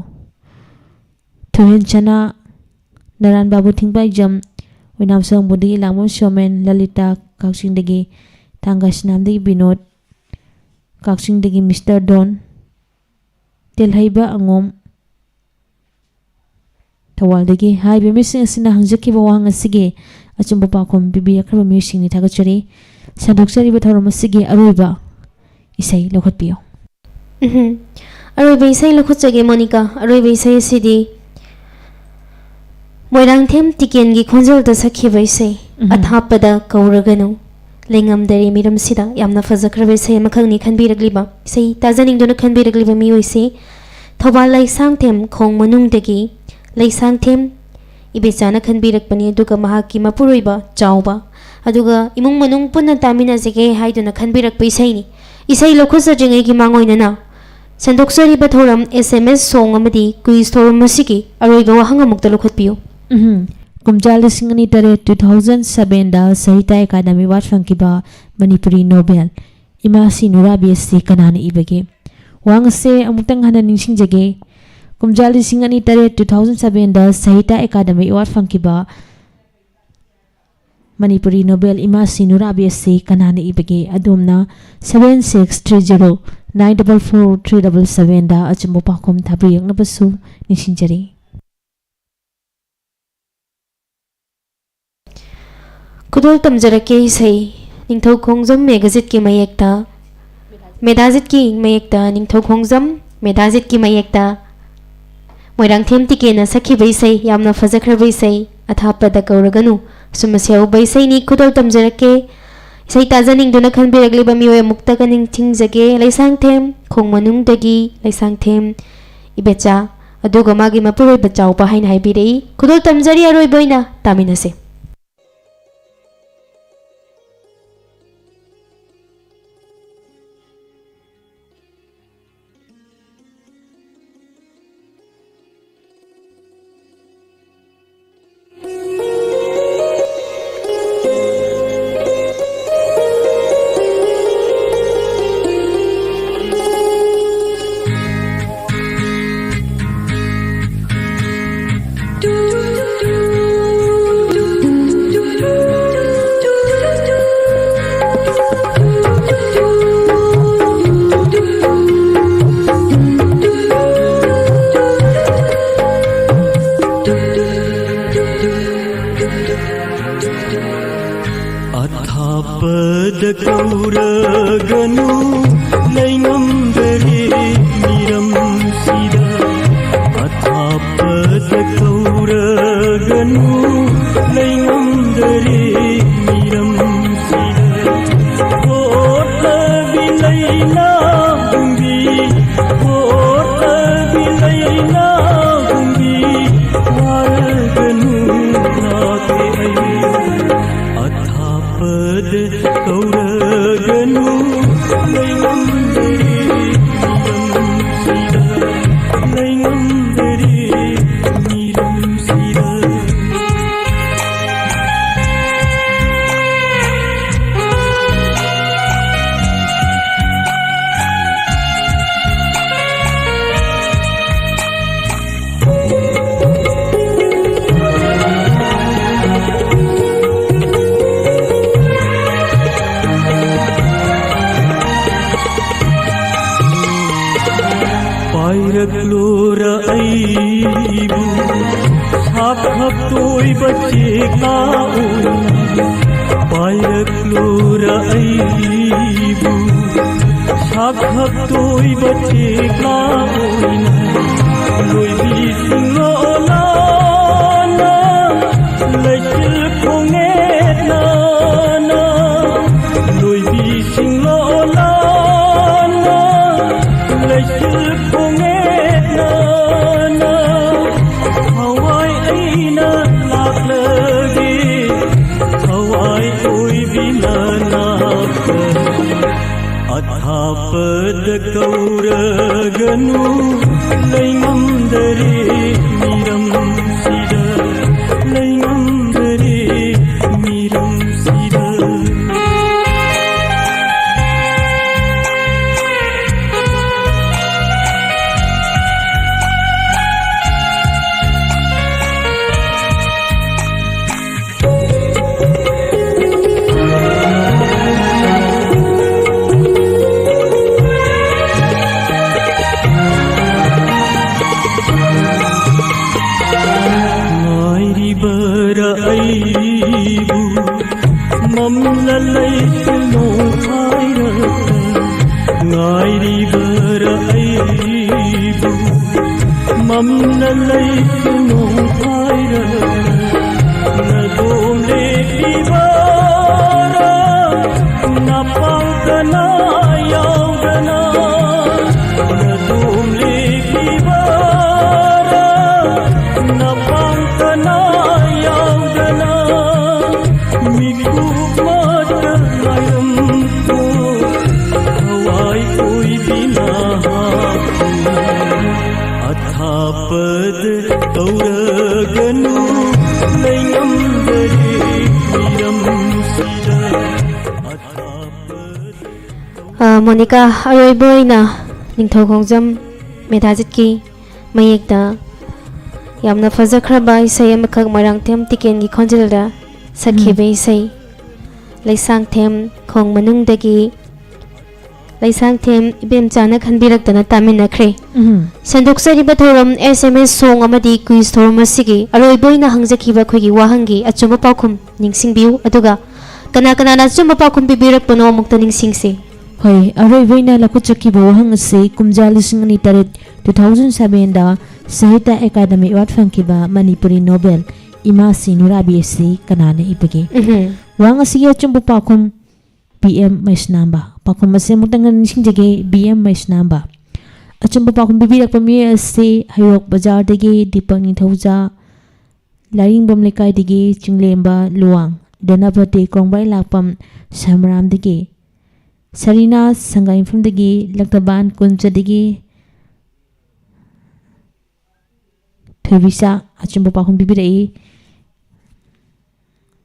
ꯊꯣꯏꯍꯦꯟ ꯁꯅꯥ, ꯅꯔꯥꯟ ꯕꯥꯕꯨ ꯊꯤꯡꯕꯥꯏꯖꯝ, ꯑꯣꯏꯅꯥꯝ ꯁꯑꯣꯝꯕꯨꯗꯒꯤ ꯂꯥꯡꯕꯝ ꯁꯣꯃꯦꯟ, ꯂꯂꯤꯇꯥ, ꯀꯛꯆꯤꯡꯗꯒꯤ ꯊꯥꯡꯒ ꯁꯅꯥꯝꯗꯒꯤ ꯕꯤꯅꯣꯗ, ꯀꯛꯆꯤꯡꯗꯒꯤ ꯃꯤꯁꯇꯔ ꯗꯣꯟ, ꯇꯦꯜꯍꯩꯕ ꯑꯉꯣꯝ, ꯊꯧꯕꯥꯜꯗꯒꯤ꯫ ꯍꯥꯏꯔꯤꯕ ꯃꯤꯁꯤꯡ ꯑꯁꯤꯅ ꯍꯪꯖꯈꯤꯕ ꯋꯥꯍꯪ ꯑꯁꯤꯒꯤ ꯑꯆꯨꯝꯕ ꯄꯥꯎꯈꯨꯝ ꯄꯤꯕꯤꯔꯛꯈ꯭ꯔꯕ ꯃꯤꯑꯣꯏꯁꯤꯡꯅꯤ, ꯊꯥꯒꯠꯆꯔꯤ꯫ ꯁꯟꯗꯣꯛꯆꯔꯤꯕ ꯊꯧꯔꯝ ꯑꯁꯤꯒꯤ ꯑꯔꯣꯏꯕ ꯏꯁꯩ ꯂꯧꯈꯠꯄꯤꯌꯨ꯫ ꯎꯝꯍꯨꯝ꯫ ꯑꯔꯣꯏꯕ ꯏꯁꯩ ꯂꯧꯈꯠꯆꯒꯦ, ꯃꯣꯅꯤꯀꯥ꯫ ꯑꯔꯣꯏꯕ ꯏꯁꯩ ꯑꯁꯤꯗꯤ ꯃꯣꯏꯔꯥꯡꯊꯦꯝ ꯇꯤꯀꯦꯟꯒꯤ ꯈꯣꯟꯖꯦꯜꯗ ꯁꯛꯈꯤꯕ ꯏꯁꯩ, ꯎꯝꯍꯨꯝ꯫ ꯑꯊꯥꯞꯄꯗ ꯀꯧꯔꯒꯅꯨ, ꯂꯩꯉꯝꯗꯔꯦ ꯃꯤꯔꯝꯁꯤꯗ꯫ ꯌꯥꯝꯅ ꯐꯖꯈ꯭ꯔꯕ ꯏꯁꯩ ꯑꯃꯈꯛꯅꯤ ꯈꯟꯕꯤꯔꯛꯂꯤꯕ, ꯏꯁꯩ ꯇꯥꯖꯅꯤꯡꯗꯨꯅ ꯈꯟꯕꯤꯔꯛꯂꯤꯕ ꯃꯤꯑꯣꯏꯁꯤ ꯊꯧꯕꯥꯜ ꯂꯩꯁꯥꯡꯊꯦꯝ ꯈꯣꯡ ꯃꯅꯨꯡꯗꯒꯤ ꯂꯩꯁꯥꯡꯊꯦꯝ ꯏꯕꯦꯆꯥꯅ ꯈꯟꯕꯤꯔꯛꯄꯅꯤ꯫ ꯑꯗꯨꯒ ꯃꯍꯥꯛꯀꯤ ꯃꯄꯨꯔꯣꯏꯕ ꯆꯥꯎꯕ, ꯑꯗꯨꯒ ꯏꯃꯨꯡ ꯃꯅꯨꯡ ꯄꯨꯟꯅ ꯇꯥꯃꯤꯟꯅꯖꯒꯦ ꯍꯥꯏꯗꯨꯅ ꯈꯟꯕꯤꯔꯛꯄ ꯏꯁꯩꯅꯤ꯫ ꯏꯁꯩ ꯂꯧꯈꯠꯆꯗ꯭ꯔꯤꯉꯩꯒꯤ ꯃꯥꯡꯑꯣꯏꯅꯅ ꯁꯟꯗꯣꯛꯆꯔꯤꯕ ꯊꯧꯔꯝ ꯑꯦꯁ ꯑꯦꯝ ꯑꯦꯁ ꯁꯣꯡ ꯑꯃꯗꯤ ꯀ꯭ꯋꯤꯖ ꯊꯧꯔꯝ ꯑꯁꯤꯒꯤ ꯑꯔꯣꯏꯕ ꯋꯥꯍꯪ ꯑꯃꯨꯛꯇ ꯂꯧꯈꯠꯄꯤꯌꯨ꯫ ꯎꯝꯍꯨꯝ꯫ ꯀꯨꯝꯖꯥ ꯂꯤꯁꯤꯡ ꯑꯅꯤ ꯇꯔꯦꯠ, two thousand sevenꯗ ꯁꯥꯍꯤꯇ꯭ꯌ ꯑꯦꯀꯥꯗꯃꯤ ꯑꯦꯋꯥꯔꯗ ꯐꯪꯈꯤꯕ ꯃꯅꯤꯄꯨꯔꯤ ꯅꯣꯕꯦꯜ ꯏꯃꯥ ꯁꯤ ꯅꯨꯔꯥꯕꯤ ꯑꯁꯤ ꯀꯅꯥꯅ ꯏꯕꯒꯦ? ꯋꯥꯍꯪ ꯑꯁꯦ ꯑꯃꯨꯛꯇꯪ ꯍꯟꯅ ꯅꯤꯡꯁꯤꯡꯖꯒꯦ꯫ ꯀꯨꯝꯖꯥ ꯂꯤꯁꯤꯡ ꯑꯅꯤ ꯇꯔꯦꯠ, two thousand sevenꯗ ꯁꯥꯍꯤꯇ꯭ꯌ ꯑꯦꯀꯥꯗꯃꯤ ꯑꯦꯋꯥꯔꯗ ꯐꯪꯈꯤꯕ ꯃꯅꯤꯄꯨꯔꯤ ꯅꯣꯕꯦꯜ ꯏꯃꯥ ꯁꯤ ꯅꯨꯔꯥꯕꯤ ꯑꯁꯤ ꯀꯅꯥꯅ ꯏꯕꯒꯦ? ꯑꯗꯣꯝꯅ seven six three zero nine double four three double sevenꯗ ꯑꯆꯨꯝꯕ ꯄꯥꯎꯈꯨꯝ ꯊꯥꯕꯤꯔꯛꯅꯕꯁꯨ ꯅꯤꯡꯁꯤꯡꯖꯔꯤ꯫ ꯈꯨꯗꯣꯜ ꯇꯝꯖꯔꯛꯀꯦ ꯏꯁꯩ, ꯅꯤꯡꯊꯧ ꯈꯣꯡꯖꯝ ꯃꯦꯘꯥꯖꯤꯠꯀꯤ ꯃꯌꯦꯛꯇ, ꯃꯦꯙꯥꯖꯤꯠꯀꯤ ꯃꯌꯦꯛꯇ, ꯅꯤꯡꯊꯧ ꯈꯣꯡꯖꯝ ꯃꯦꯙꯥꯖꯤꯠꯀꯤ ꯃꯌꯦꯛꯇ꯫ ꯃꯣꯏꯔꯥꯡꯊꯦꯝ ꯇꯤꯀꯦꯅ ꯁꯛꯈꯤꯕ ꯏꯁꯩ, ꯌꯥꯝꯅ ꯐꯖꯈ꯭ꯔꯕ ꯏꯁꯩ, ꯑꯊꯥꯞꯄꯗ ꯀꯧꯔꯒꯅꯨ꯫ ꯑꯁꯨꯝ ꯑꯁꯤ ꯍꯧꯕ ꯏꯁꯩꯅꯤ, ꯈꯨꯗꯣꯜ ꯇꯝꯖꯔꯛꯀꯦ꯫ ꯏꯁꯩ ꯇꯥꯖꯅꯤꯡꯗꯨꯅ ꯈꯟꯕꯤꯔꯛꯂꯤꯕ ꯃꯤꯑꯣꯏ ꯑꯃꯨꯛꯇꯒ ꯅꯤꯡꯁꯤꯡꯖꯒꯦ, ꯂꯩꯁꯥꯡꯊꯦꯝ ꯈꯣꯡ ꯃꯅꯨꯡꯗꯒꯤ ꯂꯩꯁꯥꯡꯊꯦꯝ ꯏꯕꯦꯆꯥ, ꯑꯗꯨꯒ ꯃꯥꯒꯤ ꯃꯄꯨꯔꯣꯏꯕ ꯆꯥꯎꯕ ꯍꯥꯏꯅ ꯍꯥꯏꯕꯤꯔꯛꯏ꯫ ꯈꯨꯗꯣꯜ ꯇꯝꯖꯔꯤ, ꯑꯔꯣꯏꯕ ꯑꯣꯏꯅ ꯇꯥꯃꯤꯟꯅꯁꯦ꯫ ꯑꯊꯥꯞꯄꯗ ꯀꯧꯔꯒꯅꯨ, ꯂꯩꯉꯝꯗꯔꯦ ꯃꯤꯔꯝꯁꯤꯗ꯫ ꯑꯊꯥꯞꯄꯗ ꯀꯧꯔꯒꯅꯨ, ꯂꯩꯉꯝꯗꯔꯦ ꯃꯤꯔꯝꯁꯤꯗ꯫ ꯍꯣꯠꯅꯕꯤ ꯂꯩꯅꯥꯒꯨꯝꯕꯤ, ꯍꯣꯠꯅꯕꯤ ꯂꯩꯅꯥꯒꯨꯝꯕꯤ, ꯋꯥꯔꯒꯅꯨ ꯂꯥꯛꯀꯦ ꯑꯩ꯫ ꯑꯊꯥꯞꯄꯗ ꯀꯧꯔꯒꯅꯨ, ꯂꯩꯉꯝꯗꯔꯦ ꯃꯤꯔꯝꯁꯤꯗ, ꯂꯩꯉꯝꯗꯔꯦ ꯃꯤꯔꯝꯁꯤꯗ꯫ ꯍꯛꯇꯣꯏꯕ ꯆꯦꯛꯂꯥ ꯑꯣꯏꯅ ꯄꯥꯏꯔꯛꯂꯨꯔ ꯑꯩꯕꯨ, ꯁꯛ ꯍꯛꯇꯣꯏꯕ ꯆꯦꯛꯂꯥ ꯑꯣꯏꯅ ꯂꯣꯏꯕꯤꯁꯤꯡ ꯂꯣꯂꯥꯅ ꯂꯩꯆꯤꯜ ꯈꯣꯡꯅꯦꯠꯅꯅ ꯂꯣꯏꯕꯤꯁꯤꯡ ꯂꯣꯂꯥꯅ ꯂꯩꯆꯤꯜ ꯈꯣꯡꯅꯦꯠꯅꯅ ꯊꯋꯥꯏ ꯑꯩꯅ ꯂꯥꯛꯂꯒꯦ, ꯊꯋꯥꯏ ꯑꯣꯏꯕꯤꯅ ꯂꯥꯛꯂꯒꯦ꯫ ꯑꯊꯥꯞꯄꯗ ꯀꯧꯔꯒꯅꯨ, ꯂꯩꯉꯝꯗꯔꯦ ꯃꯤꯔꯝꯁꯤꯗ, ꯂꯩꯉꯝꯗꯔꯦ ꯃꯤꯔꯝꯁꯤꯗ꯫ ꯉꯥꯏꯔꯤꯕꯔꯥ ꯑꯩꯕꯨ ꯃꯝꯂ ꯂꯩꯁꯅꯨ ꯍꯥꯏꯔꯒ? ꯉꯥꯏꯔꯤꯕꯔꯥ ꯑꯩꯕꯨ ꯃꯝꯂ ꯂꯩꯁꯅꯨ ꯍꯥꯏꯔꯒ? ꯅꯗꯣꯝ ꯂꯦꯞꯄꯤꯕꯔꯥ ꯅꯄꯥꯡ ꯀꯅꯥ ꯌꯥꯎꯗꯅ? ꯅꯗꯣꯝ ꯂꯦꯞꯄꯤꯕꯔꯥ ꯅꯄꯥꯡ ꯀꯅꯥ ꯌꯥꯎꯗꯅ? ꯃꯤꯀꯨꯞꯃꯇ ꯉꯥꯏꯔꯝꯀꯣ, ꯊꯋꯥꯏ ꯀꯣꯏꯕꯤ ꯅꯍꯥꯛꯄꯨ꯫ ꯑꯊꯥꯞꯄꯗ ꯀꯧꯔꯒꯅꯨ, ꯂꯩꯉꯝꯗꯔꯦ ꯃꯤꯔꯝꯁꯤꯗ꯫ ꯑꯊꯥꯞꯄꯗ ꯑ, ꯃꯣꯅꯤꯀꯥ, ꯑꯔꯣꯏꯕ ꯑꯣꯏꯅ ꯅꯤꯡꯊꯧ ꯈꯣꯡꯖꯝ ꯃꯦꯙꯥꯖꯤꯠꯀꯤ ꯃꯌꯦꯛꯇ ꯌꯥꯝꯅ ꯐꯖꯈ꯭ꯔꯕ ꯏꯁꯩ ꯑꯃꯈꯛ ꯃꯣꯏꯔꯥꯡꯊꯦꯝ ꯇꯤꯀꯦꯟꯒꯤ ꯈꯣꯟꯖꯦꯜꯗ ꯁꯛꯈꯤꯕ ꯎꯝ꯫ ꯏꯁꯩ ꯂꯩꯁꯥꯡꯊꯦꯝ ꯈꯣꯡ ꯃꯅꯨꯡꯗꯒꯤ ꯂꯩꯁꯥꯡꯊꯦꯝ ꯏꯕꯦꯝꯆꯥꯅ ꯈꯟꯕꯤꯔꯛꯇꯅ ꯇꯥꯃꯤꯟꯅꯈ꯭ꯔꯦ꯫ ꯎꯝ꯫ ꯁꯟꯗꯣꯛꯆꯔꯤꯕ ꯊꯧꯔꯝ ꯑꯦꯁ ꯑꯦꯝ ꯑꯦꯁ ꯁꯣꯡ ꯑꯃꯗꯤ ꯀ꯭ꯋꯤꯖ ꯊꯧꯔꯝ ꯑꯁꯤꯒꯤ ꯑꯔꯣꯏꯕ ꯑꯣꯏꯅ ꯍꯪꯖꯈꯤꯕ ꯑꯩꯈꯣꯏꯒꯤ ꯋꯥꯍꯪꯒꯤ ꯑꯆꯨꯝꯕ ꯄꯥꯎꯈꯨꯝ ꯅꯤꯡꯁꯤꯡꯕꯤꯌꯨ, ꯑꯗꯨꯒ ꯀꯅꯥ ꯀꯅꯥꯅ ꯑꯆꯨꯝꯕ ꯄꯥꯎꯈꯨꯝ ꯄꯤꯕꯤꯔꯛꯄꯅꯣ ꯑꯃꯨꯛꯇ ꯅꯤꯡꯁꯤꯡꯁꯤ꯫ ꯍꯣꯏ, ꯑꯔꯣꯏꯕ ꯑꯣꯏꯅ ꯂꯧꯈꯠꯆꯈꯤꯕ ꯋꯥꯍꯪ ꯑꯁꯤ ꯀꯨꯝꯖꯥ ꯂꯤꯁꯤꯡ ꯑꯅꯤ ꯇꯔꯦꯠ, two thousand sevenꯗ ꯁꯥꯍꯤꯇ꯭ꯌ ꯑꯦꯀꯥꯗꯃꯤ ꯑꯦꯋꯥꯔꯗ ꯐꯪꯈꯤꯕ ꯃꯅꯤꯄꯨꯔꯤ ꯅꯣꯕꯦꯜ ꯏꯃꯥꯁꯤ ꯅꯨꯔꯥꯕꯤ ꯑꯁꯤ ꯀꯅꯥꯅ ꯏꯕꯒꯦ? ꯎꯝꯍꯨꯝ꯫ ꯋꯥꯍꯪ ꯑꯁꯤꯒꯤ ꯑꯆꯨꯝꯕ ꯄꯥꯎꯈꯨꯝ ꯄꯤ ꯑꯦꯝ ꯃꯩꯁꯅꯥꯝꯕ꯫ ꯄꯥꯎꯈꯨꯝ ꯑꯁꯤ ꯑꯃꯨꯛꯇꯪ ꯅꯤꯡꯁꯤꯡꯖꯒꯦ, ꯕꯤ ꯑꯦꯝ ꯃꯩꯁꯅꯥꯝꯕ꯫ ꯑꯆꯨꯝꯕ ꯄꯥꯎꯈꯨꯝ ꯄꯤꯕꯤꯔꯛꯄ ꯃꯤꯑꯣꯏ ꯑꯁꯤ ꯍꯩꯔꯣꯛ ꯕꯖꯥꯔꯗꯒꯤ ꯗꯤꯄꯛ ꯅꯤꯡꯊꯧꯖꯥ, ꯂꯥꯏꯔꯤꯡꯕꯝ ꯂꯩꯀꯥꯏꯗꯒꯤ ꯆꯤꯡꯂꯦꯝꯕ ꯂꯨꯋꯥꯡ, ꯗꯅꯄꯇꯤ ꯀ꯭ꯔꯣꯡꯕꯥꯏ ꯂꯥꯛꯄꯝ ꯁꯃꯔꯥꯝꯗꯒꯤ, ꯁꯔꯤꯅꯥ ꯁꯪꯒꯥꯏꯌꯨꯝꯐꯝꯗꯒꯤ, ꯂꯛꯇꯕꯥꯟ ꯀꯨꯟꯆꯗꯒꯤ ꯊꯣꯏꯕꯤꯆꯥ ꯑꯆꯨꯝꯕ ꯄꯥꯎꯈꯨꯝ ꯄꯤꯕꯤꯔꯛꯏ꯫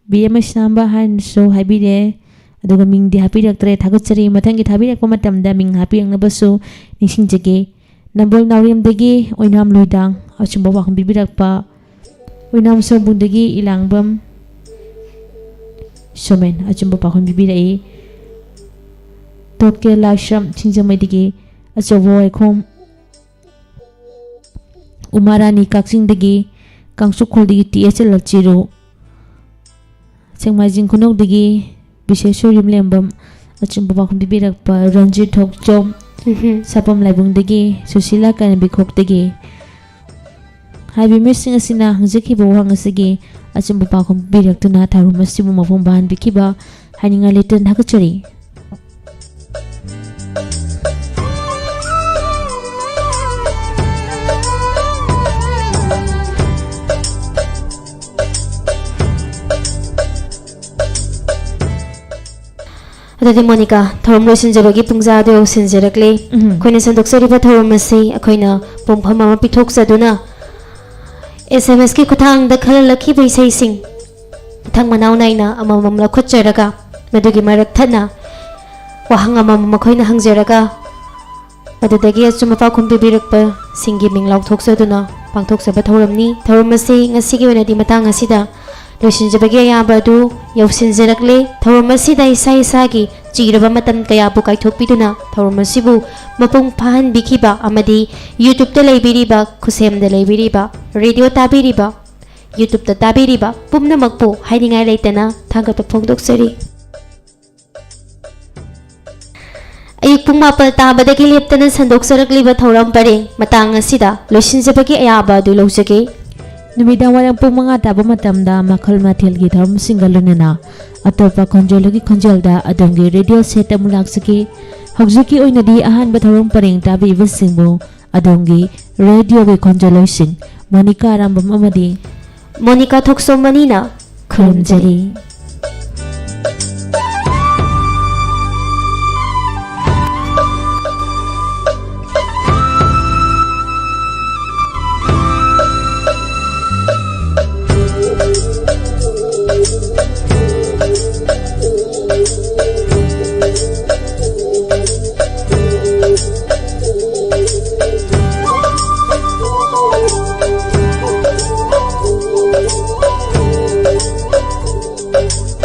ꯕꯤ ꯑꯦꯝ ꯃꯩꯁꯅꯥꯝꯕ ꯍꯥꯏꯅꯁꯨ ꯍꯥꯏꯕꯤꯔꯦ, ꯑꯗꯨꯒ ꯃꯤꯡꯗꯤ ꯍꯥꯞꯄꯤꯔꯛꯇ꯭ꯔꯦ꯫ ꯊꯥꯒꯠꯆꯔꯤ꯫ ꯃꯊꯪꯒꯤ ꯊꯥꯕꯤꯔꯛꯄ ꯃꯇꯝꯗ ꯃꯤꯡ ꯍꯥꯞꯄꯤꯔꯛꯅꯕꯁꯨ ꯅꯤꯡꯁꯤꯡꯖꯒꯦ꯫ ꯅꯝꯕꯣꯜ ꯅꯥꯎꯔꯦꯝꯗꯒꯤ ꯑꯣꯏꯅꯥꯝ ꯂꯣꯏꯗꯥꯡ ꯑꯆꯨꯝꯕ ꯄꯥꯎꯈꯨꯝ ꯄꯤꯕꯤꯔꯛꯄ, ꯑꯣꯏꯅꯥꯝ ꯁꯣꯝꯕꯨꯡꯗꯒꯤ ꯏꯂꯥꯡꯕꯝ ꯁꯣꯃꯦꯟ ꯑꯆꯨꯝꯕ ꯄꯥꯎꯈꯨꯝ ꯄꯤꯕꯤꯔꯛꯏ꯫ ꯇꯣꯞꯀꯦ ꯂꯥꯏꯁ꯭ꯔꯝ ꯁꯤꯡꯖꯃꯩꯗꯒꯤ ꯑꯆꯧꯕ ꯋꯥꯏꯈꯣꯝ, ꯎꯃꯥꯔꯥꯅꯤ ꯀꯛꯆꯤꯡꯗꯒꯤ, ꯀꯥꯡꯆꯨꯈꯣꯜꯗꯒꯤ ꯇꯤ ꯑꯦꯁ ꯂꯛꯆꯤꯔꯨ, ꯁꯦꯛꯃꯥꯏꯖꯤꯡ ꯈꯨꯅꯧꯗꯒꯤ ꯕꯤꯁꯦꯁꯣꯔ ꯌꯨꯝꯂꯦꯝꯕꯝ ꯑꯆꯨꯝꯕ ꯄꯥꯎꯈꯨꯝ ꯄꯤꯕꯤꯔꯛꯄ, ꯔꯟꯖꯤꯠ ꯊꯣꯛꯆꯣꯝ ꯎꯝꯍꯨꯝ꯫ ꯁꯥꯄꯝ ꯂꯥꯏꯕꯨꯡꯗꯒꯤ, ꯁꯨꯁꯤꯂꯥ ꯀꯥꯏꯔꯦꯝꯕꯤꯈꯣꯛꯇꯒꯤ꯫ ꯍꯥꯏꯔꯤꯕ ꯃꯤꯁꯤꯡ ꯑꯁꯤꯅ ꯍꯪꯖꯈꯤꯕ ꯋꯥꯍꯪ ꯑꯁꯤꯒꯤ ꯑꯆꯨꯝꯕ ꯄꯥꯎꯈꯨꯝ ꯄꯤꯕꯤꯔꯛꯇꯨꯅ ꯊꯧꯔꯝ ꯑꯁꯤꯕꯨ ꯃꯄꯨꯡ ꯐꯥꯍꯟꯕꯤꯈꯤꯕ ꯍꯥꯏꯅꯤꯡꯉꯥꯏ ꯂꯩꯇꯅ ꯊꯥꯒꯠꯆꯔꯤ꯫ ꯑꯗꯨꯗꯤ ꯃꯣꯅꯤꯀꯥ, ꯊꯧꯔꯝ ꯂꯣꯏꯁꯤꯟꯖꯕꯒꯤ ꯄꯨꯡꯖꯥ ꯑꯗꯨ ꯌꯧꯁꯤꯟꯖꯔꯛꯂꯦ꯫ ꯎꯝ꯫ ꯑꯩꯈꯣꯏꯅ ꯁꯟꯗꯣꯛꯆꯔꯤꯕ ꯊꯧꯔꯝ ꯑꯁꯤ ꯑꯩꯈꯣꯏꯅ ꯄꯨꯡꯐꯝ ꯑꯃ ꯄꯤꯊꯣꯛꯆꯗꯨꯅ ꯑꯦꯁ ꯑꯦꯝ ꯑꯦꯁꯀꯤ ꯈꯨꯠꯊꯥꯡꯗ ꯈꯜꯂꯛꯈꯤꯕ ꯏꯁꯩꯁꯤꯡ ꯃꯊꯪ ꯃꯅꯥꯎ ꯅꯥꯏꯅ ꯑꯃꯃꯝ ꯂꯧꯈꯠꯆꯔꯒ, ꯃꯗꯨꯒꯤ ꯃꯔꯛ ꯊꯠꯅ ꯋꯥꯍꯪ ꯑꯃꯃꯝ ꯃꯈꯣꯏꯅ ꯍꯪꯖꯔꯒ, ꯃꯗꯨꯗꯒꯤ ꯑꯆꯨꯝꯕ ꯄꯥꯎꯈꯨꯝ ꯄꯤꯕꯤꯔꯛꯄꯁꯤꯡꯒꯤ ꯃꯤꯡ ꯂꯥꯎꯊꯣꯛꯆꯗꯨꯅ ꯄꯥꯡꯊꯣꯛꯆꯕ ꯊꯧꯔꯝꯅꯤ꯫ ꯊꯧꯔꯝ ꯑꯁꯤ ꯉꯁꯤꯒꯤ ꯑꯣꯏꯅꯗꯤ ꯃꯇꯥꯡ ꯑꯁꯤꯗ ꯂꯣꯏꯁꯤꯟꯖꯕꯒꯤ ꯑꯌꯥꯕ ꯑꯗꯨ ꯌꯧꯁꯤꯟꯖꯔꯛꯂꯦ꯫ ꯊꯧꯔꯝ ꯑꯁꯤꯗ ꯏꯁꯥ ꯏꯁꯥꯒꯤ ꯆꯤꯔꯕ ꯃꯇꯝ ꯀꯌꯥꯕꯨ ꯀꯥꯏꯊꯣꯛꯄꯤꯗꯨꯅ ꯊꯧꯔꯝ ꯑꯁꯤꯕꯨ ꯃꯄꯨꯡ ꯐꯥꯍꯟꯕꯤꯈꯤꯕ ꯑꯃꯗꯤ YouTube-ꯇ ꯂꯩꯕꯤꯔꯤꯕ, ꯈꯨꯠꯁꯦꯝꯗ ꯂꯩꯕꯤꯔꯤꯕ, ꯔꯦꯗꯤꯑꯣ ꯇꯥꯕꯤꯔꯤꯕ, YouTube-ꯇ ꯇꯥꯕꯤꯔꯤꯕ ꯄꯨꯝꯅꯃꯛꯄꯨ ꯍꯥꯏꯅꯤꯡꯉꯥꯏ ꯂꯩꯇꯅ ꯊꯥꯒꯠꯄ ꯐꯣꯡꯗꯣꯛꯆꯔꯤ꯫ ꯑꯌꯨꯛ ꯄꯨꯡ ꯃꯥꯄꯜ ꯇꯥꯕꯗꯒꯤ ꯂꯦꯞꯇꯅ ꯁꯟꯗꯣꯛꯆꯔꯛꯂꯤꯕ ꯊꯧꯔꯝ ꯄꯔꯦꯡ ꯃꯇꯥꯡ ꯑꯁꯤꯗ ꯂꯣꯏꯁꯤꯟꯖꯕꯒꯤ ꯑꯌꯥꯕ ꯑꯗꯨ ꯂꯧꯖꯒꯦ꯫ ꯅꯨꯃꯤꯗꯥꯡ ꯋꯥꯏꯔꯝ ꯄꯨꯡ ꯃꯉꯥ ꯇꯥꯕ ꯃꯇꯝꯗ ꯃꯈꯜ ꯃꯊꯦꯜꯒꯤ ꯊꯧꯔꯝꯁꯤꯡꯒ ꯂꯣꯏꯅꯅ ꯑꯇꯣꯞꯄ ꯈꯣꯟꯖꯦꯜꯒꯤ ꯈꯣꯟꯖꯦꯜꯗ ꯑꯗꯣꯝꯒꯤ ꯔꯦꯗꯤꯑꯣ ꯁꯦꯠ ꯑꯃꯨꯛ ꯂꯥꯛꯆꯒꯦ꯫ ꯍꯧꯖꯤꯛꯀꯤ ꯑꯣꯏꯅꯗꯤ ꯑꯍꯥꯟꯕ ꯊꯧꯔꯝ ꯄꯔꯦꯡ ꯇꯥꯕꯤꯕꯁꯤꯡꯕꯨ ꯑꯗꯣꯝꯒꯤ ꯔꯦꯗꯤꯑꯣꯒꯤ ꯈꯣꯟꯖꯦꯜꯂꯣꯏꯁꯤꯡ ꯃꯣꯅꯤꯀꯥ ꯑꯔꯥꯝꯕꯝ ꯑꯃꯗꯤ ꯃꯣꯅꯤꯀꯥ ꯊꯣꯛꯆꯣꯝ ꯑꯅꯤꯅ ꯈꯨꯔꯨꯝꯖꯔꯤ꯫